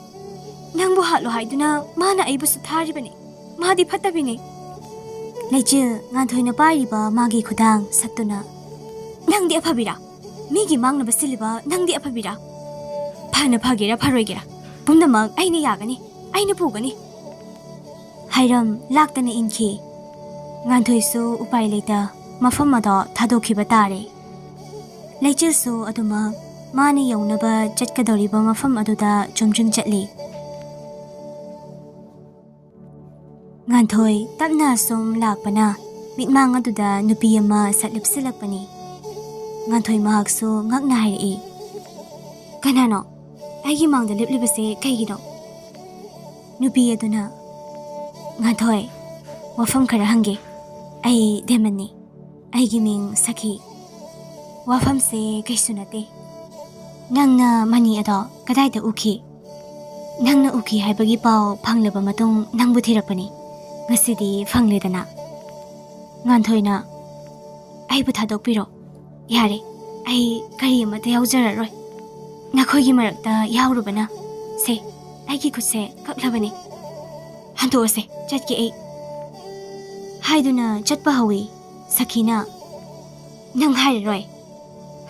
ꯅꯪꯕꯨ ꯍꯥꯠꯂꯣ ꯍꯥꯏꯗꯨꯅ ꯃꯥꯅ ꯑꯩꯕꯨꯁꯨ ꯊꯥꯔꯤꯕꯅꯦ꯫ ꯃꯥꯗꯤ ꯐꯠꯇꯕꯤꯅꯦ"꯫ ꯂꯩꯆꯤꯜ ꯉꯥꯟꯊꯣꯏꯅ ꯄꯥꯏꯔꯤꯕ ꯃꯥꯒꯤ ꯈꯨꯗꯥꯡ ꯁꯠꯇꯨꯅ, "ꯅꯪꯗꯤ ꯑꯐꯕꯤꯔꯥ? ꯃꯤꯒꯤ ꯃꯥꯡꯅꯕ ꯁꯤꯜꯂꯤꯕ ꯅꯪꯗꯤ ꯑꯐꯕꯤꯔꯥ? ꯐꯅ ꯐꯒꯦꯔꯥ ꯐꯔꯣꯏꯒꯦꯔꯥ, ꯄꯨꯝꯅꯃꯛ ꯑꯩꯅ ꯌꯥꯒꯅꯤ, ꯑꯩꯅ ꯄꯨꯒꯅꯤ"꯫ ꯍꯥꯏꯔꯝ ꯂꯥꯛꯇꯅ ꯏꯟꯈꯤ꯫ ꯉꯥꯟꯊꯣꯏꯁꯨ ꯎꯄꯥꯏ ꯂꯩꯇ ꯃꯐꯝ ꯑꯗꯣ ꯊꯥꯗꯣꯛꯈꯤꯕ ꯇꯥꯔꯦ꯫ ꯂꯩꯆꯤꯜꯁꯨ ꯑꯗꯨꯃꯛ ꯃꯥꯅ ꯌꯧꯅꯕ ꯆꯠꯀꯗꯧꯔꯤꯕ ꯃꯐꯝ ꯑꯗꯨꯗ ꯆꯨꯝꯗ꯭ꯔꯤꯡ ꯆꯠꯂꯤ꯫ ꯉꯥꯟꯊꯣꯏ ꯇꯞꯅ ꯁꯨꯝ ꯂꯥꯛꯄꯅ ꯃꯤꯠꯃꯥꯡ ꯑꯗꯨꯗ ꯅꯨꯄꯤ ꯑꯃ ꯁꯠ ꯂꯨꯞꯁꯤꯜꯂꯛꯄꯅꯤ꯫ ꯉꯥꯟꯊꯣꯏ ꯃꯍꯥꯛꯁꯨ ꯉꯛꯅ ꯍꯥꯏꯔꯛꯏ, "ꯀꯅꯥꯅꯣ? ꯑꯩꯒꯤ ꯃꯥꯡꯗ ꯂꯦꯞꯂꯤꯕꯁꯦ ꯀꯩꯒꯤꯅꯣ?" ꯅꯨꯄꯤ ꯑꯗꯨꯅ, "ꯉꯥꯟꯊꯣꯏ, ꯋꯥꯐꯝ ꯈꯔ ꯍꯪꯒꯦ꯫ ꯑꯩ ꯗꯦꯃꯟꯅꯤ꯫ ꯑꯩꯒꯤ ꯃꯤꯡ ꯁꯈꯤ꯫ ꯋꯥꯐꯝꯁꯦ ꯀꯩꯁꯨ ꯅꯠꯇꯦ꯫ ꯅꯪꯅ ꯃꯅꯤ ꯑꯗꯣ ꯀꯗꯥꯏꯗ ꯎꯈꯤ? ꯅꯪꯅ ꯎꯈꯤ ꯍꯥꯏꯕꯒꯤ ꯄꯥꯎ ꯐꯪꯂꯕ ꯃꯇꯨꯡ ꯅꯪꯕꯨ ꯊꯤꯔꯛꯄꯅꯤ꯫ ꯉꯁꯤꯗꯤ ꯐꯪꯂꯦꯗꯅ꯫" ꯉꯥꯟꯊꯣꯏꯅ, "ꯑꯩꯕꯨ ꯊꯥꯗꯣꯛꯄꯤꯔꯣ꯫ ꯌꯥꯔꯦ, ꯑꯩ ꯀꯔꯤ ꯑꯃꯠꯇ ꯌꯥꯎꯖꯔꯔꯣꯏ꯫ ꯅꯈꯣꯏꯒꯤ ꯃꯔꯛꯇ ꯌꯥꯎꯔꯨꯕꯅ, ꯁꯦ, ꯑꯩꯒꯤ ꯈꯨꯠꯁꯦ ꯀꯛꯂꯕꯅꯤ꯫ ꯍꯟꯗꯣꯛꯑꯁꯦ, ꯆꯠꯀꯦ ꯑꯩ꯫" ꯍꯥꯏꯗꯨꯅ ꯆꯠꯄ ꯍꯧꯏ꯫ ꯁꯈꯤꯅ, "ꯅꯪ ꯍꯥꯏꯔꯔꯣꯏ?"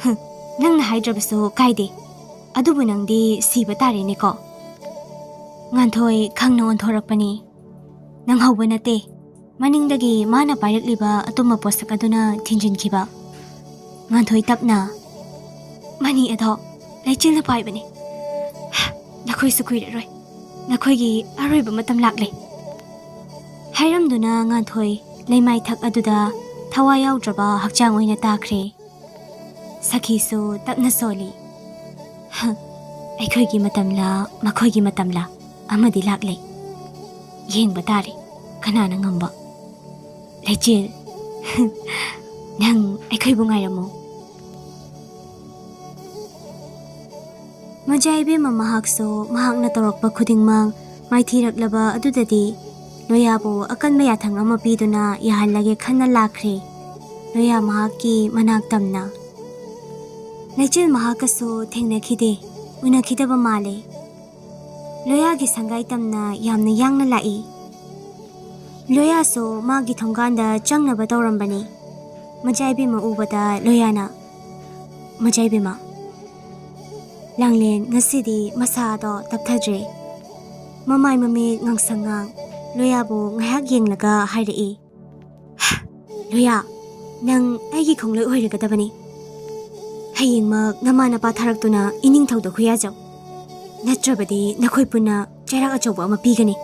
"ꯍꯨꯝ, ꯅꯪꯅ ꯍꯥꯏꯗ꯭ꯔꯕꯁꯨ ꯀꯥꯏꯗꯦ꯫ ꯑꯗꯨꯕꯨ ꯅꯪꯗꯤ ꯁꯤꯕ ꯇꯥꯔꯦꯅꯦꯀꯣ?" ꯉꯥꯟꯊꯣꯏ ꯈꯪꯅ ꯑꯣꯟꯊꯣꯔꯛꯄꯅꯤ꯫ ꯅꯪꯍꯧꯕ ꯅꯠꯇꯦ꯫ ꯃꯅꯤꯡꯗꯒꯤ ꯃꯥꯅ ꯄꯥꯏꯔꯛꯂꯤꯕ ꯑꯇꯨꯝꯕ ꯄꯣꯠꯁꯛ ꯑꯗꯨꯅ ꯊꯤꯟꯖꯤꯟꯈꯤꯕ꯫ ꯉꯥꯟꯊꯣꯏ ꯇꯞꯅ, "ꯃꯅꯤ ꯑꯗꯣ ꯂꯩꯆꯤꯜꯅ ꯄꯥꯏꯕꯅꯤ꯫ ꯅꯈꯣꯏꯁꯨ ꯀꯨꯏꯔꯔꯣꯏ꯫ ꯅꯈꯣꯏꯒꯤ ꯑꯔꯣꯏꯕ ꯃꯇꯝ ꯂꯥꯛꯂꯦ꯫" ꯍꯥꯏꯔꯝꯗꯨꯅ ꯉꯥꯟꯊꯣꯏ ꯂꯩꯃꯥꯏꯊꯛ ꯑꯗꯨꯗ ꯊꯋꯥꯏ ꯌꯥꯎꯗ꯭ꯔꯕ ꯍꯛꯆꯥꯡ ꯑꯣꯏꯅ ꯇꯥꯈ꯭ꯔꯦ꯫ ꯁꯈꯤꯁꯨ ꯇꯞꯅ ꯁꯣꯜꯂꯤ꯫ "ꯍ, ꯑꯩꯈꯣꯏꯒꯤ ꯃꯇꯝꯂꯥ, ꯃꯈꯣꯏꯒꯤ ꯃꯇꯝꯂꯥ ꯑꯃꯗꯤ ꯂꯥꯛꯂꯦ꯫ ꯌꯦꯡꯕ ꯇꯥꯔꯦ ꯀꯅꯥꯅ ꯉꯝꯕ꯫ ꯂꯩꯆꯤꯜ, ꯅꯪ ꯑꯩꯈꯣꯏꯕꯨ ꯉꯥꯏꯔꯝꯃꯨ꯫" ꯃꯖꯥ ꯏꯕꯦꯝꯃ ꯃꯍꯥꯛꯁꯨ ꯃꯍꯥꯛꯅ ꯇꯧꯔꯛꯄ ꯈꯨꯗꯤꯡꯃꯛ ꯃꯥꯏꯊꯤꯔꯛꯂꯕ ꯑꯗꯨꯗꯗꯤ ꯂꯣꯌꯥꯕꯨ ꯑꯀꯟꯕ ꯌꯥꯊꯪ ꯑꯃ ꯄꯤꯗꯨꯅ ꯌꯥꯍꯜꯂꯒꯦ ꯈꯟꯅ ꯂꯥꯛꯈ꯭ꯔꯦ꯫ ꯂꯣꯌꯥ ꯃꯍꯥꯛꯀꯤ ꯃꯅꯥꯛ ꯇꯝꯅ꯫ ꯂꯩꯆꯤꯜ ꯃꯍꯥꯛꯀꯁꯨ ꯊꯦꯡꯅꯈꯤꯗꯦ, ꯎꯅꯈꯤꯗꯕ ꯃꯥꯜꯂꯦ꯫ ꯂꯣꯌꯥꯒꯤ ꯁꯪꯒꯥꯏ ꯇꯝꯅ ꯌꯥꯝꯅ ꯌꯥꯡꯅ ꯂꯥꯛꯏ꯫ ꯂꯣꯌꯥꯁꯨ ꯃꯥꯒꯤ ꯊꯣꯡꯒꯥꯟꯗ ꯆꯪꯅꯕ ꯇꯧꯔꯝꯕꯅꯤ꯫ ꯃꯖꯥ ꯏꯕꯦꯝꯃ ꯎꯕꯗ ꯂꯣꯌꯥꯅ, "ꯃꯖꯥ ꯏꯕꯦꯝꯃ, ꯂꯥꯡꯂꯦꯟ ꯉꯁꯤꯗꯤ ꯃꯁꯥꯗꯣ ꯇꯞꯊꯗ꯭ꯔꯦ꯫" ꯃꯃꯥꯏ ꯃꯃꯤꯠ ꯉꯥꯡꯁꯪ ꯉꯥꯡ ꯂꯣꯌꯥꯕꯨ ꯉꯥꯏꯍꯥꯛ ꯌꯦꯡꯂꯒ ꯍꯥꯏꯔꯛꯏ, "ꯂꯣꯌꯥ, ꯅꯪ ꯑꯩꯒꯤ ꯈꯣꯡꯂꯣꯏ ꯑꯣꯏꯔꯒꯗꯕꯅꯤ꯫ ꯍꯌꯦꯡꯃꯛ ꯅꯃꯥ ꯅꯄꯥ ꯊꯥꯔꯛꯇꯨꯅ ꯏꯅꯤꯡꯊꯧꯗ ꯈꯨꯌꯥꯖꯧ꯫ ꯅꯠꯇ꯭ꯔꯕꯗꯤ ꯅꯈꯣꯏ ꯄꯨꯟꯅ ꯆꯩꯔꯥꯛ ꯑꯆꯧꯕ ꯑꯃ ꯄꯤꯒꯅꯤ꯫"